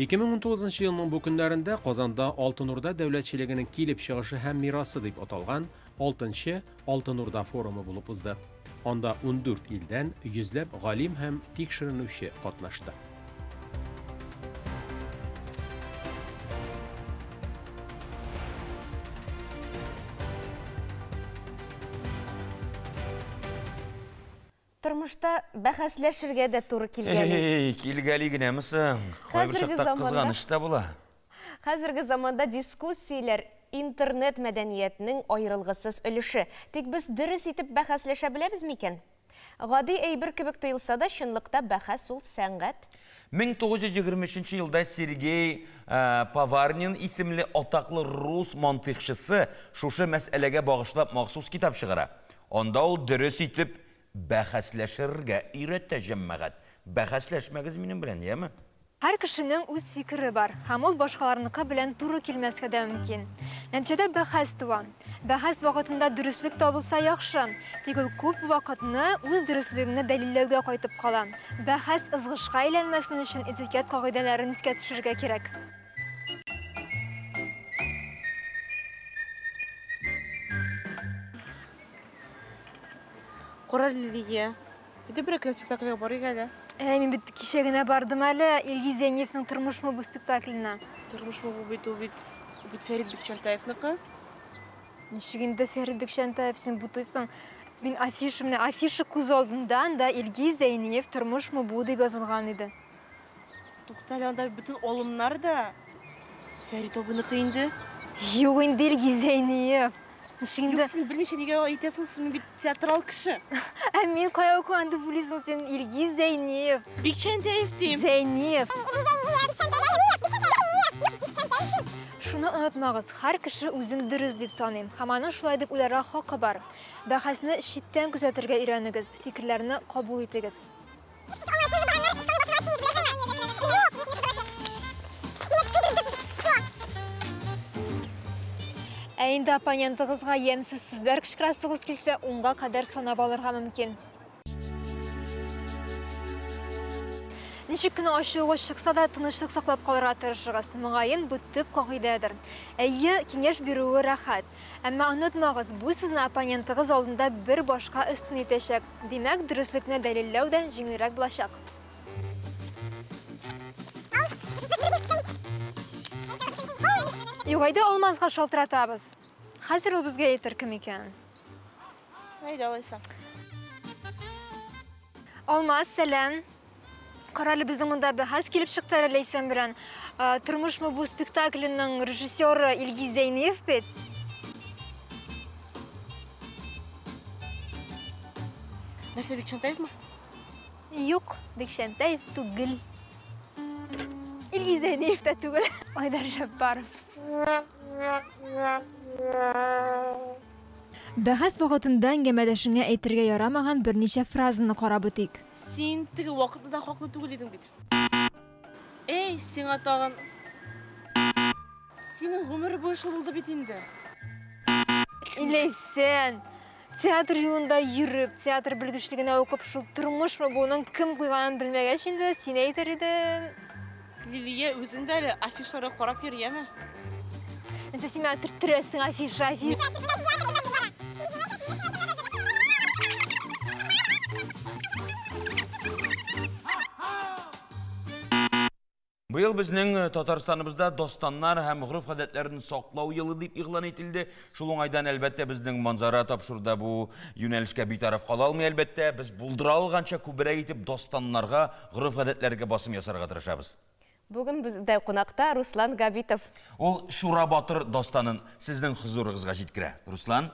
2019 елның бу көннәрендә Казанда Алтын Урда дәүләтчелегенең килеп чыгышы һәм мирасы дип аталган 6нчы Алтын Урда форумы булып узды. Анда 14 илдән йөзләп галим һәм тикшеренүче катнашты. Тормышта бәхәсләшергә дә туры килгәли. Эй, килгәли генәме соң? Кайбер чакта кызганыч та була. Хәзерге заманда дискуссияләр интернет мәдәниятенең аерылгысыз өлеше. Тик без дөрес итеп бәхәсләшә беләбез микән? Гади әйбер кебек тоелса да, чынлыкта бәхәс ул сәнгать. 1923 елда Сергей Поварнин исемле атаклы рус мантыйкчысы шушы мәсьәләгә багышлап махсус китап чыгара. Анда ул дөрес итеп бәхәсләшергә өйрәтә җәмәгать. Бәхәсләшмәгез минем белән, яме? Һәр кешенең үз фикере бар, һәм ул башкаларныкы белән туры килмәскә дә мөмкин. Нәтиҗәдә бәхәс туа. Бәхәс вакытында дөреслек табылса яхшы, тик ул күп вакытны үз дөреслегеңне дәлилләүгә кайтып кала. Бәхәс ызгышка әйләнмәсен өчен этикет кагыйдәләрен искә төшерергә кирәк. Кара, Лилия. Әйдә бер кенә спектакльгә барыйк әле. Әй, мин бит кичә генә бардым әле Илгиз Зәйниевның Тормышмы бу спектакленә. Тормышмы бу бит ул бит ул бит Фәрит Бикчәнтаевныкы. Ничек инде Фәрит Бикчәнтаев, син бутыйсың. Мин афиша, менә афиша күз алдында, анда Илгиз Зәйниев Тормышмы бу дип язылган иде. Тукта әле, анда бөтен алымнар да Фәрит абыйныкы инде. Юк инде Илгиз Зәйниев. Ничек инде? Юк, син белмичә нигә әйтәсең, син бит театрал кеше. Ә мин кая укыган дип уйлыйсың син, Илгиз Зәйниев. Бикчәнтәев дим. Зәйниев. Шуны онытмагыз, һәр кеше үзен дөрес дип саный, һәм аның шулай дип уйларга хакы бар. Бәхәсне читтән күзәтергә өйрәнегез, фикерләрне кабул итегез. Ә инде оппонентыгызга ямьсез сүзләр кычкырасыгыз килсә, унга кадәр санап алырга мөмкин. Ничек кенә ачуыгыз чыкса да, тынычлык саклап калырга тырышыгыз. Мөгаен, бу төп кагыйдәдер. Әйе, киңәш бирүе рәхәт. Әмма онытмагыз, бу сезне оппонентыгыз алдында бер башка өстен итәчәк. Димәк, дөреслекне дәлилләү дә җиңелрәк булачак. Юк, әйдә Алмазга шалтыратабыз. Хәзер ул безгә әйтер кем икәнен. Әйдә алайса. Алмаз, сәлам. Кара әле, безнең монда бәхәс килеп чыкты әле Ләйсән белән. Тормышмы бу спектакленең режиссеры Илгиз Зәйниев бит. Нәрсә, Бикчәнтаевмы? Юк, Бикчәнтаев түгел. Илгиз Зәйниев тә түгел. Айдар Җәббаров. Бәхәс вакытында әңгәмәдәшеңә әйтергә ярамаган берничә фразаны карап үтик. Син теге вакытта да хаклы түгел идең бит. Эй, сиңа тагын. Синең гомер буе шул булды бит инде. Ләйсән, театр юлында йөреп, театр белгечлегенә укып, шул тормышмы буның кем куйганын белмәгәч инде, син әйтер идең. Лилия, үзең дә әле афишаларга карап йөр, яме? Нәрсә син миңа төрттерәсең афиша, афиша. Быел безнең Татарстаныбызда дастаннар һәм гореф-гадәтләрен саклау елы дип игълан ителде. Шул уңайдан, әлбәттә, безнең Манзара тапшыруда бу юнәлешкә битараф кала алмый, әлбәттә. Без булдыра алганча күбрәк итеп дастаннарга, гореф-гадәтләргә басым ясарга тырышабыз. Бүген бездә кунакта Руслан Габитов. Ул Чура батыр дастанын сезнең хозурыгызга җиткерә. Руслан?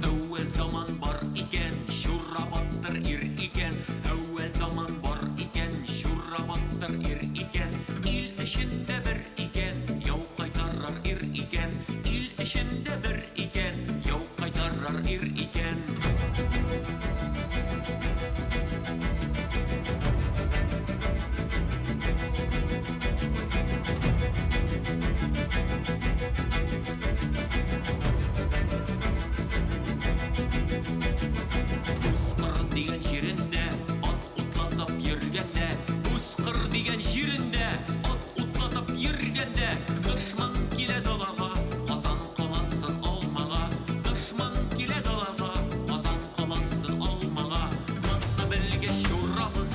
Әүвәл заман бар икән, Чура батыр ир икән. Әүвәл заман бар икән, Чура батыр ир икән. Ил эчендә бер икән, яу кайтарыр ир икән. Ил эчендә бер икән, яу кайтарыр ир икән. Үз кыр дигән җирендә ат утлатып йөргәндә, үз кыр дигән җирендә ат утлатып йөргәндә, дошман килә далага, Казан каласын алмага. Дошман килә далага, Казан каласын алмага. Моны белгәч Чурабыз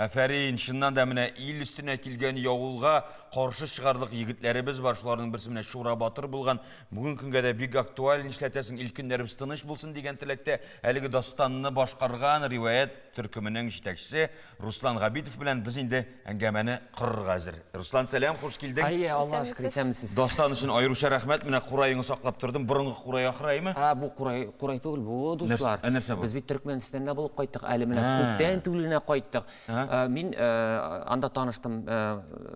Афәрин, чыннан да менә ил өстенә килгән явылга каршы чыгарлык егетләребез бар. Шуларның берсе менә Чура батыр булган. Бүгенге көнгә дә бик актуаль, нишләтәсең, ил көннәребез тыныч булсын дигән теләктә әлеге дастанны башкарган риваять төркеменең җитәкчесе Руслан Габитов белән без инде әңгәмәне корырга әзер. Руслан, сәлам, хуш килдең. Әйе, Аллаһ шөкер, исәнмесез. Дастан өчен аеруча рәхмәт. Менә кураеңны саклап тордым. Борынгы курай ахыраймы? Ә, бу курай, курай түгел, бу, дуслар. Ә нәрсә бу? Без бит Төркмәнстанда булып кайттык. Әле менә күптән түгел генә кайттык. Мин анда таныштым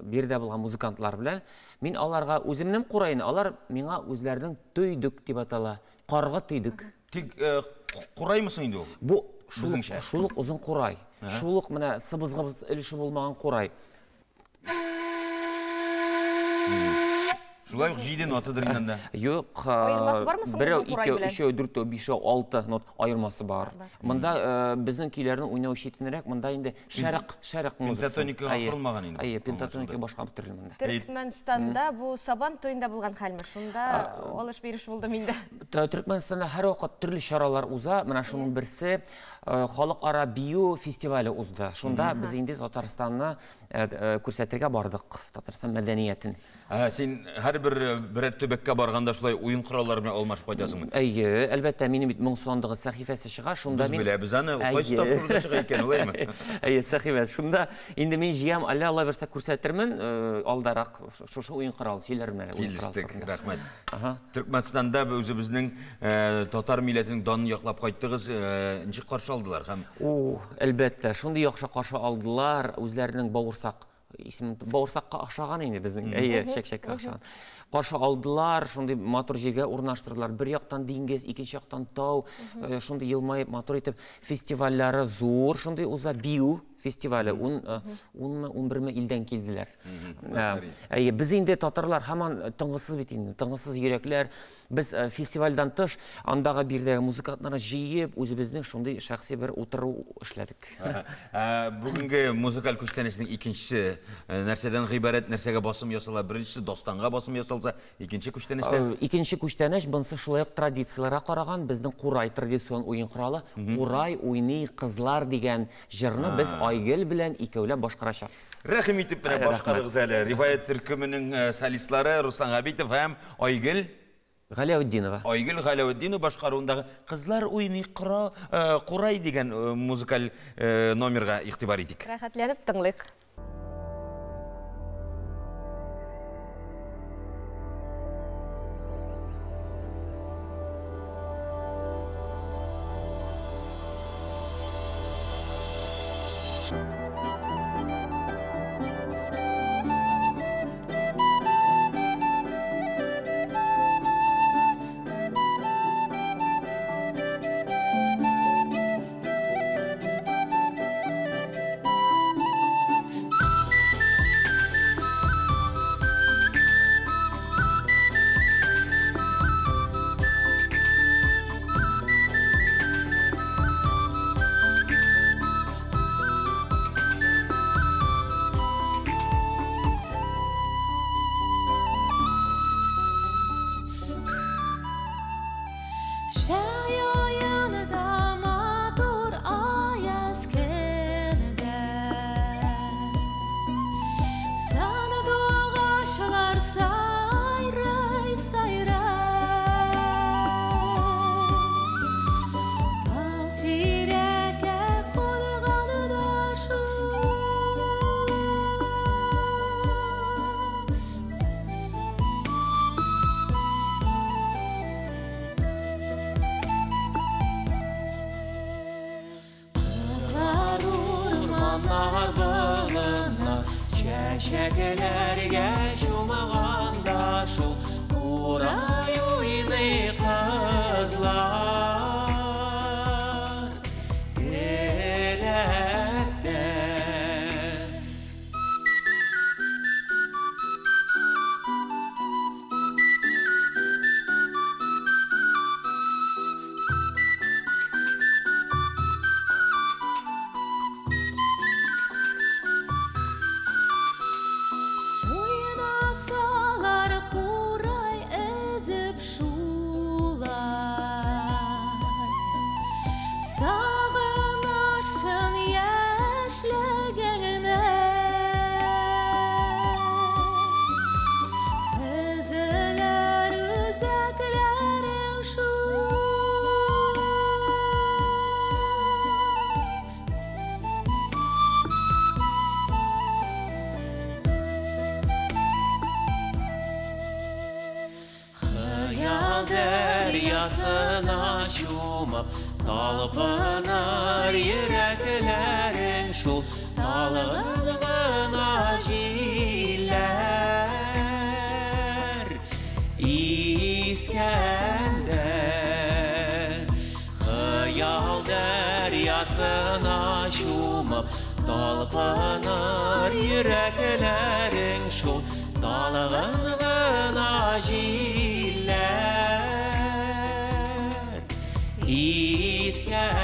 биредә булган музыкантлар белән. Мин аларга үземнең кураен, алар миңа үзләренең төйдек дип атала. Карга төйдек. Тик кураймы соң инде ул? Бу шул ук озын курай. Шул ук менә сыбызгы өлеше булмаган курай. Шулай ук 7 нотадыр инде анда. Юк, Аермасы бармы соң берәү, озын курай икәү, белән? өчәү, дүртәү, бишәү, алты нот аермасы бар. Монда үзбезнең көйләрне уйнау читенрәк, монда инде шәрык, шәрык музыкасы. Пентатоникага Әйе. корылмаган инде. Әйе, пентатоника башка төрле монда. Төркмәнстанда бу Сабан туенда булган хәлме? Шунда алыш-биреш булдымы инде? Төркмәнстанда һәрвакыт төрле чаралар уза. Менә шуның берсе халыкара бию фестивале узды. Шунда без инде Татарстанны күрсәтергә бардык, Татарстан мәдәниятен. Ә, син һәрбер берәр төбәккә барганда шулай уен кораллары белән алмашып кайтасыңмы? Әйе, әлбәттә, минем бит Моң сандыгы сәхифәсе чыга, шунда Без мин беләбез аны, кайсы Әйе. тапшыруда чыга икән, улаймы? Әйе, сәхифә. Шунда инде мин җыям, әллә Алла бирсә күрсәтермен, алдарак шушы уен коралы сөйләрмен әле. Уен коралы Килештек, турында. рәхмәт. Төркмәнстанда үзебезнең татар милләтенең данын яклап кайттыгыз, ничек каршы алдылар һәм О, әлбәттә, шундый яхшы каршы алдылар, үзләренең бавырсак исемен бавырсакка охшаган инде безнең, әйе, чәк-чәккә охшаган. Каршы алдылар, шундый матур җиргә урнаштырдылар. Бер яктан диңгез, икенче яктан тау, шундый елмаеп матур итеп фестивальләре зур, шундый уза бию фестивале. Унмы, унберме илдән килделәр. Әйе, без инде татарлар һаман тынгысыз бит инде, тынгысыз йөрәкләр. Без фестивальдән тыш андагы биредәге музыкантларны җыеп, үзебезнең шундый шәхси бер утыру эшләдек. Бүгенге музыкаль күчтәнәчнең икенчесе нәрсәдән гыйбарәт, нәрсәгә басым ясала? Беренчесе дастанга басым ясалса, икенче күчтәнәчтә? Икенче күчтәнәч монысы шулай ук традицияләргә караган, безнең курай традицион уен коралы, Курай уйный кызлар дигән җырны без Айгөл белән икәүләп башкарачакбыз. Рәхим итеп менә башкарыгыз әле. Риваять төркеменең солистлары Руслан Габитов һәм Айгөл Галәүтдинова. Айгөл Галәүтдинова башкаруындагы Кызлар уйный курай дигән музыкаль номерга игътибар итик. Рәхәтләнеп тыңлыйк. дәрьясына чумып, талпыныр йөрәкләрең шул талгын гына җилләр искәндә. Хыял дәрьясына чумып, талпыныр йөрәкләрең шул талгын гына җилләр искәндә.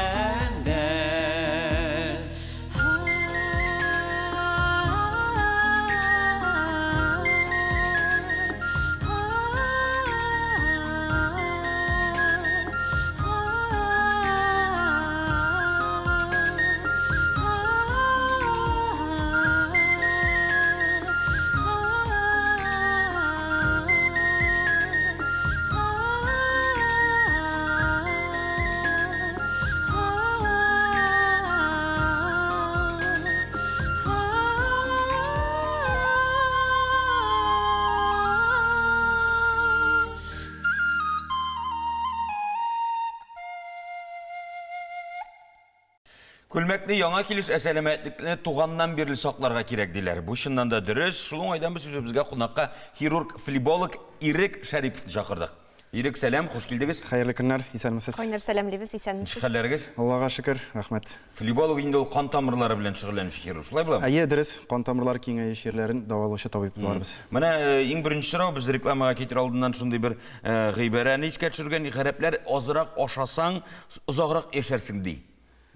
Күлмәкне яңа килеш, ә сәламәтлекне туганнан бирле сакларга кирәк диләр. Бу чыннан да дөрес. Шул уңайдан без үзебезгә кунакка хирург-флеболог Ирек Шәриповны чакырдык. Ирек, сәлам, хуш килдегез. Хәерле көннәр, исәнмесез. Кайнар сәламлибез, исәнмесез. Ничек хәлләрегез? Аллага шөкер, рәхмәт. Флеболог инде ул кан тамырлары белән шөгыльләнүче хирург, шулай буламы? Әйе, дөрес, кан тамырлары киңәю чирләрен дәвалаучы табиб буларбыз. Менә иң беренче сорау, без рекламага китер алдыннан шундый бер гыйбарәне искә төшергән, гарәпләр азрак ашасаң, озаграк яшәрсең ди.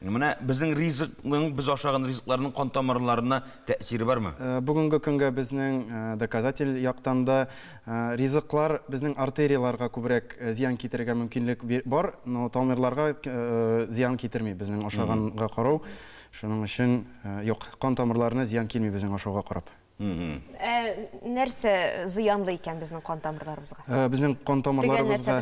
Менә безнең ризыкның, без ашаган ризыкларның кан тамырларына тәэсире бармы? Бүгенге көнгә безнең доказатель яктан да ризыклар безнең артерияларга күбрәк зыян китерергә мөмкинлек бар, но тамырларга зыян китерми безнең ашаганга карау. Шуның өчен юк, кан тамырларына зыян килми безнең ашауга карап. Ә нәрсә зыянлы икән безнең кан тамырларыбызга? Безнең кан тамырларыбызга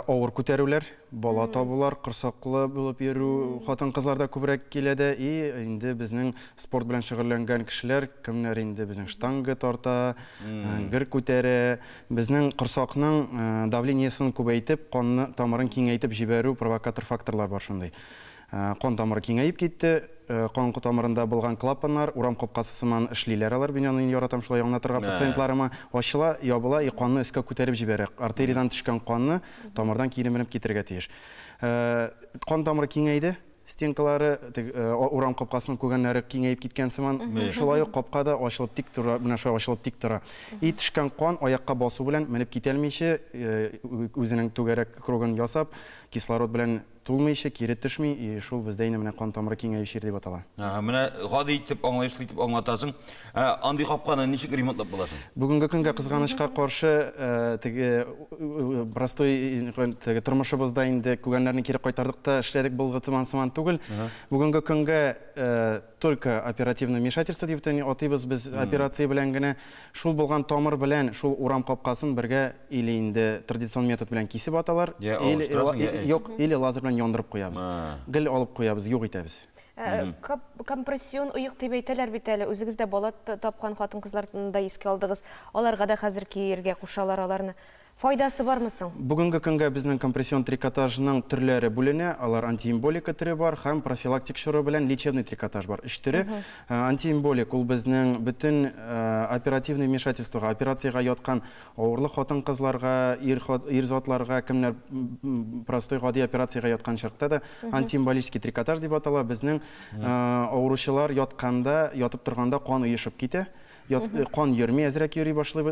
авыр күтәрүләр, бала табулар, корсаклы булып йөрү хатын-кызларда күбрәк килә дә, и инде безнең спорт белән шөгыльләнгән кешеләр, кемнәр инде безнең штанга тарта, гер күтәрә, безнең корсакның давлениесен күбәйтеп, канны тамырын киңәйтеп җибәрү провокатор факторлар бар шундый. Кан тамыры киңәеп китте, кан тамырында булган клапаннар, урам капкасы сыман эшлиләр алар, мин аны яратам шулай аңлатырга пациентларыма, ачыла, ябыла, и канны өскә күтәреп җибәрә. Артериядән төшкән канны тамырдан кире менеп китергә тиеш. Кан тамыры киңәйде, стенкалары, урам капкасының күгәннәре киңәеп киткән сыман, шулай ук капка да ачылып тик тора, менә шулай ачылып тик тора. И төшкән кан аякка басу белән менеп китәлмичә, үзенең түгәрәк кругын ясап, кислород белән тулмыйча, кире төшми, и шул бездә инде менә кан тамыры киңәю чире дип атала. Менә гади итеп, аңлаешлы итеп аңлатасың. Андый капканы ничек ремонтлап була соң? Бүгенге көнгә кызганычка каршы, теге простой теге тормышыбызда инде күгәннәрне кире кайтардык та эшләдек булгы тыман сыман түгел. Бүгенге көнгә только оперативное вмешательство дип атыйбыз без операция белән генә. Шул булган тамыр белән шул урам капкасын бергә или инде традицион метод белән кисеп аталар, юк, или лазер белән яндырып куябыз. Гел алып куябыз, юк итәбез. Компрессион оек дип әйтәләр бит әле. Үзегез дә бала тапкан хатын-кызларны да искә алдыгыз. Аларга да хәзер киергә кушалар аларны. Файдасы бармы соң? Бүгенге көнгә безнең компрессион трикотажның төрләре бүленә. Алар антиэмболика төре бар һәм профилактик чоры белән лечебный трикотаж бар. Өч төре. Антиэмболик ул безнең бөтен оперативный вмешательствога, операциягә яткан авырлы хатын-кызларга, ир затларга, кемнәр простой гади операциягә яткан чакта да антиэмболический трикотаж дип атала. Безнең авыручылар ятканда, ятып торганда кан оешып китә. Кан йөрми, әзрәк йөри башлый,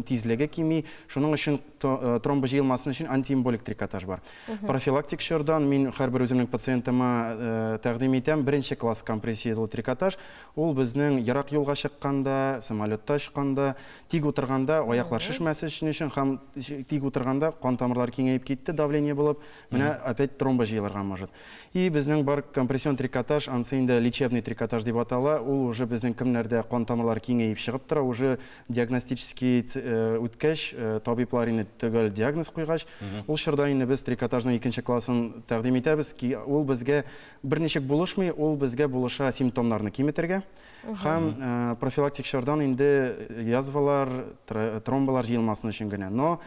тизлеге кими. Шуның өчен тромбы җыелмасын өчен антиэмболик трикотаж бар. Профилактик чордан мин һәрбер үземнең пациентыма тәкъдим итәм. Беренче класс компрессиялы трикотаж. Ул безнең ерак юлга чыкканда, самолетта очканда, тик утырганда аяклар шешмәсе өчен һәм тик утырганда кан тамырлары киңәеп китте, давление булып, менә опять тромбы җыелырга может. И безнең бар компрессион трикотаж, ансы инде лечебный трикотаж дип атала. Ул уже безнең кемнәрдә кан тамырлар киңәеп чыгып тора, уже диагностический үткәч, табиблар инде төгәл диагноз куйгач, ул чорда инде без трикотажның икенче классын тәкъдим итәбез, ки ул безгә берничек булышмый, ул безгә булыша симптомнарны киметергә. Һәм профилактик чордан инде язвалар, тромбалар җыелмасын өчен генә. Но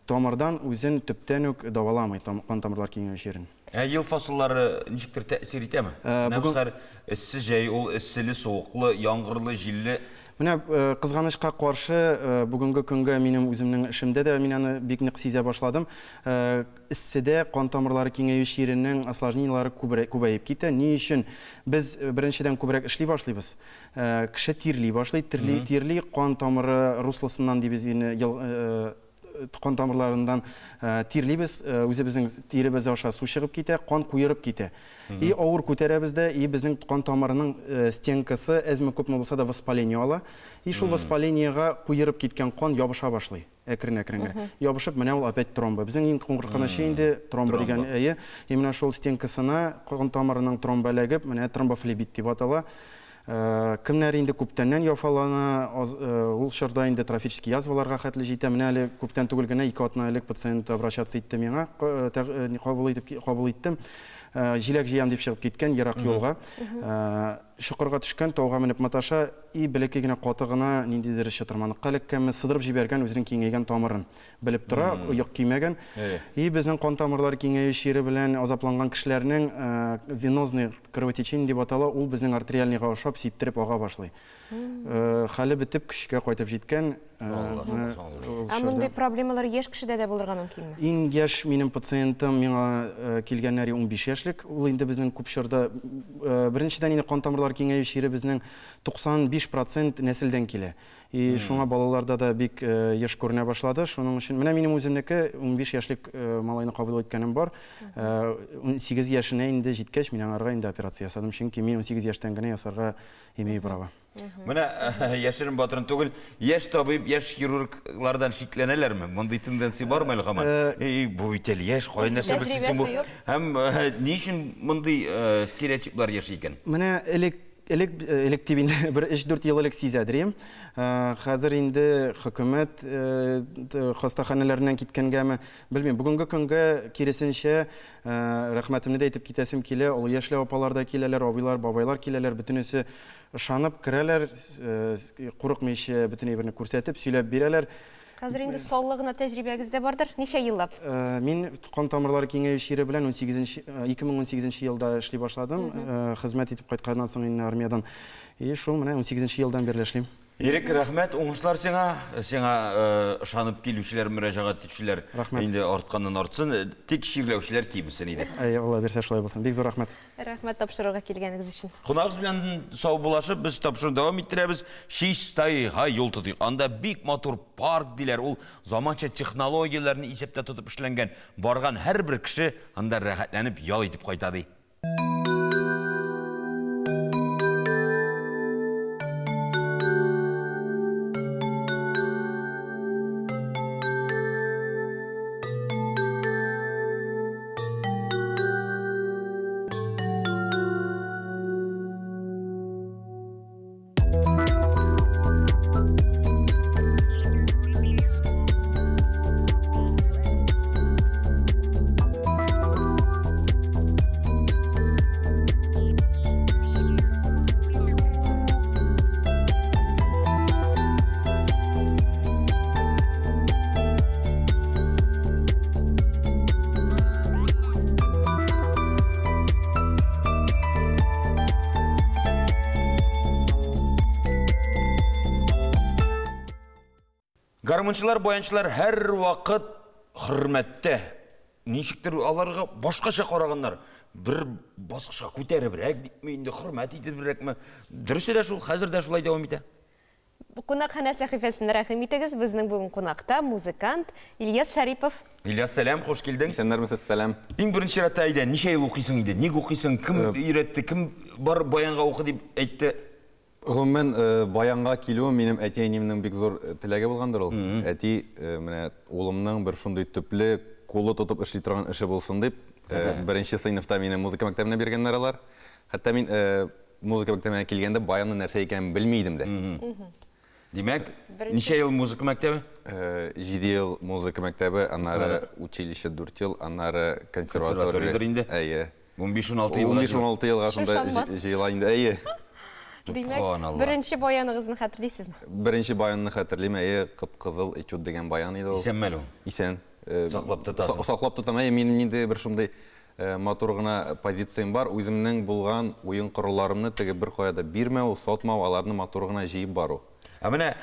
тамырдан үзен төптән үк дәваламый кан тамырлар киңәю чирен. Ә ел фасыллары ничектер тәэсир итәме? Менә хәзер эссе җәй, ул эсселе, суыклы, яңгырлы, җилле. Менә кызганычка каршы, бүгенге көнгә минем үземнең эшемдә дә мин аны бик нык сизә башладым. Эсседә кан тамырлары киңәю чиренең осложнениеләре күбәеп китә. Ни өчен? Без беренчедән күбрәк эшли башлыйбыз. Кеше тирли башлый, тирли, тирли, кан тамыры руслосыннан дибез инде, кан тамырларыннан тирлибез, үзебезнең тиребез аша су чыгып китә, кан куерып китә. И авыр күтәрәбез дә, и безнең кан тамырының стенкасы әзме-күпме булса да воспаление ала. И шул воспалениегә куерып киткән кан ябыша башлый, әкрен-әкрен генә. Ябышып, менә ул опять тромба. Безнең иң куркынычы инде тромба дигән, әйе. И менә шул стенкасына кан тамырының тромба эләгеп, менә тромбофлебит дип атала. Кемнәр инде күптәннән яфалана, ул чорда инде трофический язваларга хәтле җитә. Менә әле күптән түгел генә, 2 атна элек пациент обращаться итте миңа, кабул итеп, кабул иттем. Җиләк җыям дип чыгып киткән ерак юлга. Чокырга төшкән, тауга менеп маташа, и бәләкәй генә каты гына ниндидер чытырманыкка эләккәнме, сыдырып җибәргән үзенең киңәйгән тамырын. Белеп тора, оек кимәгән. И безнең кан тамырлары киңәю чире белән азапланган кешеләрнең венозный кровотечение дип атала, ул безнең артериальныйга ошап сиптереп ага башлый. Хәле бетеп, көчкә кайтып җиткән. Ә мондый проблемалар яшь кешедә дә булырга мөмкинме? Иң яшь минем пациентым миңа килгәннәре 15 яшьлек. Ул инде безнең күп чорда, беренчедән инде кан тамырлары киңәю чире безнең 95% нәселдән килә. И шуңа балаларда да бик еш күренә башлады. Шуның өчен менә минем үземнеке 15 яшьлек малайны кабул иткәнем бар. 18 яшенә инде җиткәч, мин аңарга инде операция ясадым, чөнки мин 18 яшьтән генә ясарга имею право. Менә яшерен батырын түгел, яшь табиб, яшь хирурглардан шикләнәләрме? Мондый тенденция бармы әле һаман? Эй, бу бит әле яшь, кая нәрсә белсен соң бу? Һәм ни өчен мондый стереотиплар яши икән? Менә элек Элек, элек дип инде бер 3-4 ел элек сизәдер идем. Хәзер инде хөкүмәт хастаханәләреннән киткәнгәме, белмим. Бүгенге көнгә киресенчә, рәхмәтемне дә әйтеп китәсем килә, олы яшьле апалар да киләләр, абыйлар, бабайлар киләләр, бөтенесе ышанып керәләр, курыкмыйча бөтен әйберне күрсәтеп, сөйләп бирәләр. Хәзер инде саллы гына тәҗрибәгез дә бардыр. Ничә еллап? Мин кан тамырлары киңәю чире белән 2018 елда эшли башладым. Хезмәт итеп кайтканнан соң инде армиядән. И шул менә 18 елдан бирле эшлим. Ирек, рәхмәт, уңышлар сиңа. Сиңа ышанып килүчеләр, мөрәҗәгать итүчеләр инде артканнан артсын, тик чирләүчеләр кимесен иде. Әйе, Алла бирсә шулай булсын. Бик зур рәхмәт. Рәхмәт тапшыруга килгәнегез өчен. Кунагыбыз белән саубуллашып, без тапшыруны дәвам иттерәбез. Чистайга юл тотыйк. Анда бик матур парк диләр. Ул заманча технологияләрне исәптә тотып эшләнгән. Барган һәрбер кеше анда рәхәтләнеп ял итеп кайта ди. Гармунчылар, баянчылар һәрвакыт хөрмәттә. Ничектер аларга башкача караганнар. Бер баскычка күтәребрәк дипме инде, хөрмәт итебрәкме? Дөресе дә шул, хәзер дә шулай дәвам итә. Кунакханә сәхифәсен рәхим итегез. Безнең бүген кунакта музыкант Ильяс Шәрипов. Ильяс, сәлам, хуш килдең. Исәннәрмесез, сәлам. Иң беренче чиратта әйдә, ничә ел укыйсың инде? Ник укыйсың? Кем өйрәтте? Кем бар баянга укы дип әйтте? Гомумән, баянга килүем минем әти-әниемнең бик зур теләге булгандыр ул. Әти, менә улымның бер шундый төпле, кулы тотып эшли торган эше булсын дип, беренче сыйныфта мине музыка мәктәбенә биргәннәр алар. Хәтта мин музыка мәктәбенә килгәндә баянның нәрсә икәнен белми идем дә. Димәк, ничә ел музыка мәктәбе? 7 ел музыка мәктәбе, аннары училище 4 ел, аннары консерватория. Консерваториядер инде. Әйе. 15-16 елга. 15-16 елга шунда җыела инде. Әйе. Димәк, беренче баяныгызны хәтерлисезме? Беренче баянны хәтерлим, әйе, кып-кызыл этюд дигән баян иде ул. Исәнме әле ул? Исән. Саклап тотасың. Саклап тотам, әйе, минем инде бер шундый матур гына позициям бар. Үземнең булган уен коралларымны теге беркая да бирмәү, сатмау, аларны матур гына җыеп бару. Ә менә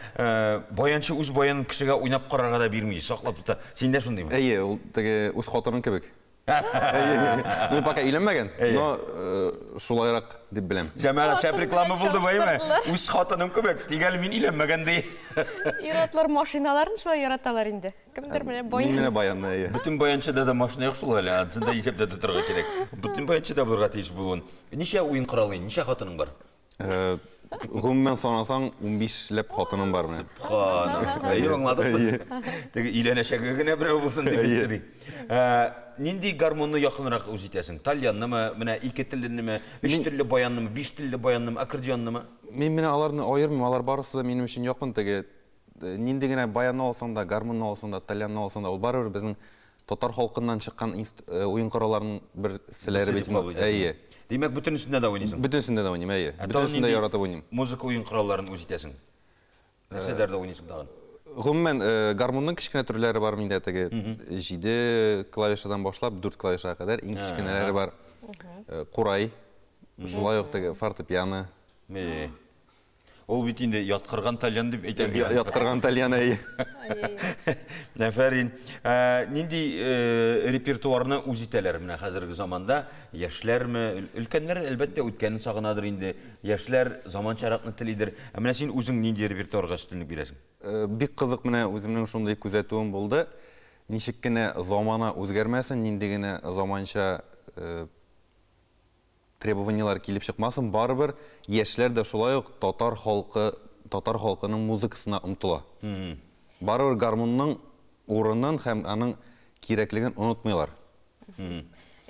баянчы үз баянын кешегә уйнап карарга да бирми, саклап тота. Син дә шундыймы? Әйе, ул теге үз хатының кебек. Ну, пока өйләнмәгән, но шулайрак дип беләм. Җәмәгать, шәп реклама булды бу, әйме? Үз хатыным кебек, тик әле мин өйләнмәгән ди. Ир-атлар машиналарын шулай яраталар инде. Кемдер менә баян. Мин менә баянны, әйе. Бөтен баянчыда да машина юк шул әле, анысын да исәптә тотарга кирәк. Бөтен баянчыда булырга тиеш булуын. Ничә уен коралы, ничә хатының бар? Гомумән санасаң, 15 ләп хатыным бар менә. Сөбханалла. Әйе, аңладык без. Теге өйләнәчәге генә берәү булсын дип әйтте ди. Нинди гармунны якынрак үз итәсең? Тальяннымы, менә ике телленеме, өч телле баяннымы, биш телле баяннымы, аккордеоннымы? Мин менә аларны аермыйм, алар барысы да минем өчен якын. Теге нинди генә баянны алсаң да, гармунны алсаң да, тальянны алсаң да, ул барыбер безнең татар халкыннан чыккан уен коралларының берселәре бит. Әйе. Димәк, бөтенесендә дә уйныйсың? Бөтенесендә дә уйныйм, әйе. Бөтенесен дә яратып уйныйм. Музыка уен коралларын үз итәсең? Нәрсәләрдә уйныйсың тагын? Гомумән, гармунның кечкенә төрләре бар миндә, теге 7 клавишадан башлап 4 клавишага кадәр иң кечкенәләре бар. Курай, шулай ук теге фортепиано. Ул бит инде яткырган тальян дип әйтәм. Яткырган тальян, әйе. Әфәрин. Нинди репертуарны үз итәләр менә хәзерге заманда? Яшьләрме, өлкәннәр әлбәттә үткәнен сагынадыр инде. Яшьләр заманчаракны телидер. Ә менә син үзең нинди репертуарга өстенлек бирәсең? Бик кызык менә үземнең шундый күзәтүем булды. Ничек кенә замана үзгәрмәсен, нинди генә заманча требованияләр килеп чыкмасын, барыбер яшьләр дә шулай ук татар халкы, татар халкының музыкасына омтыла. Барыбер гармунның урынын һәм аның кирәклеген онытмыйлар.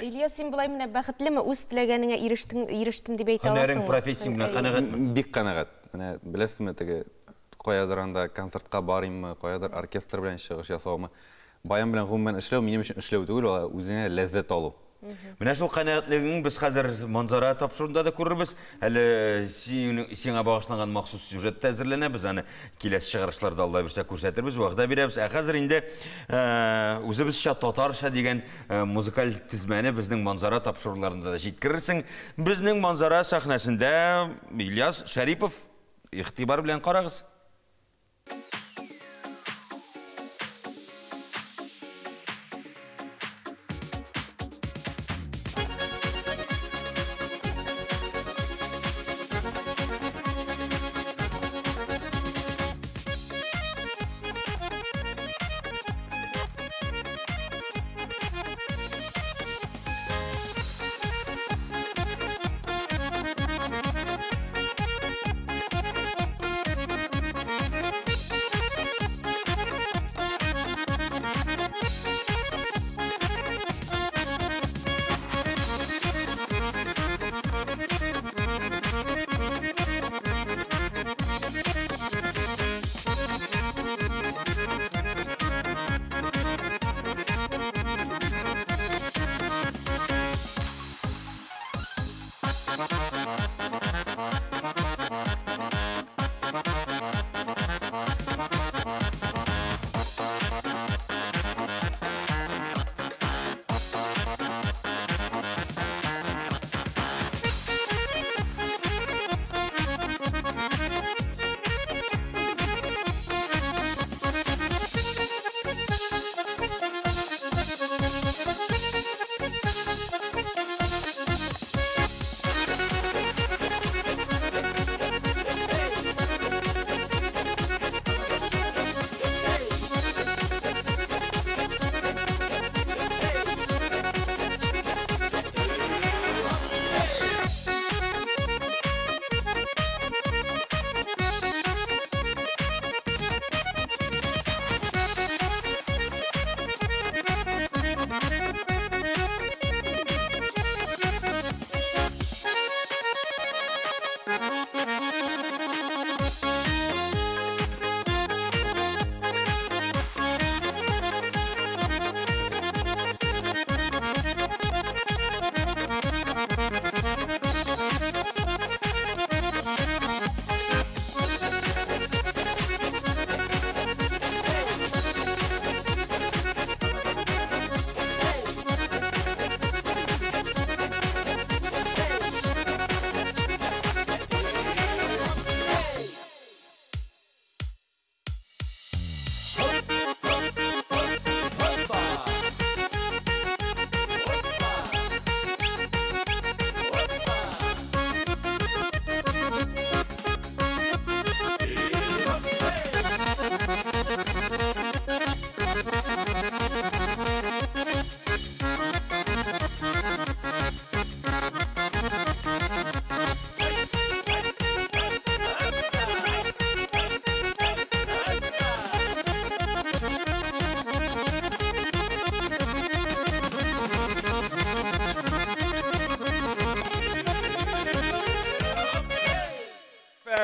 Ильяс, син болай менә бәхетлеме, үз теләгәнеңә ирештең, ирештем дип әйтә Һөнәрең, аласыңмы? профессияң белән канәгатьме? Бик канәгать. Менә беләсезме, теге каядыр анда концертка барыйммы, каядыр оркестр белән чыгыш ясаумы. Баян белән гомумән эшләү минем өчен эшләү түгел, ул үзеңә ләззәт алу. Менә шул канәгатьлегең без хәзер манзара тапшыруында да күрербез. Әле сиңа багышланган махсус сюжет та әзерләнә. Без аны киләсе чыгарышларда Алла бирсә күрсәтербез, вәгъдә бирәбез. Ә хәзер инде үзебезчә татарча дигән музыкаль тезмәне безнең манзара тапшыруларында да җиткерерсең. Безнең манзара сәхнәсендә Ильяс Шәрипов, игътибар белән карагыз.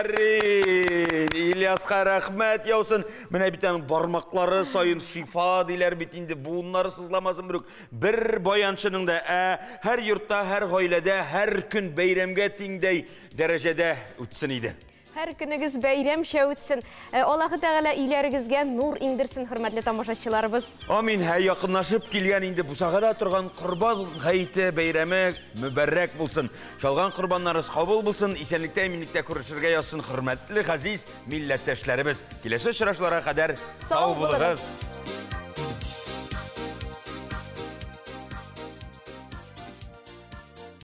Афәрин! Ильяска рәхмәт яусын. Менә бит аның бармаклары саен шифа диләр бит инде, буыннары сызламасын берүк. Бер баянчының да, ә һәр йортта, һәр гаиләдә һәр көн бәйрәмгә тиңдәй дәрәҗәдә үтсен иде. Һәр көнегез бәйрәмчә үтсен. Аллаһы Тәгалә өйләрегезгә нур иңдерсен, хөрмәтле тамашачыларыбыз. Амин. Һә, якынлашып килгән инде бусагада торган Корбан гаете бәйрәме мөбарәк булсын. Чалган корбаннарыгыз кабул булсын, исәнлектә, иминлектә күрешергә язсын, хөрмәтле газиз милләттәшләребез. Киләсе очрашуларга кадәр сау булыгыз.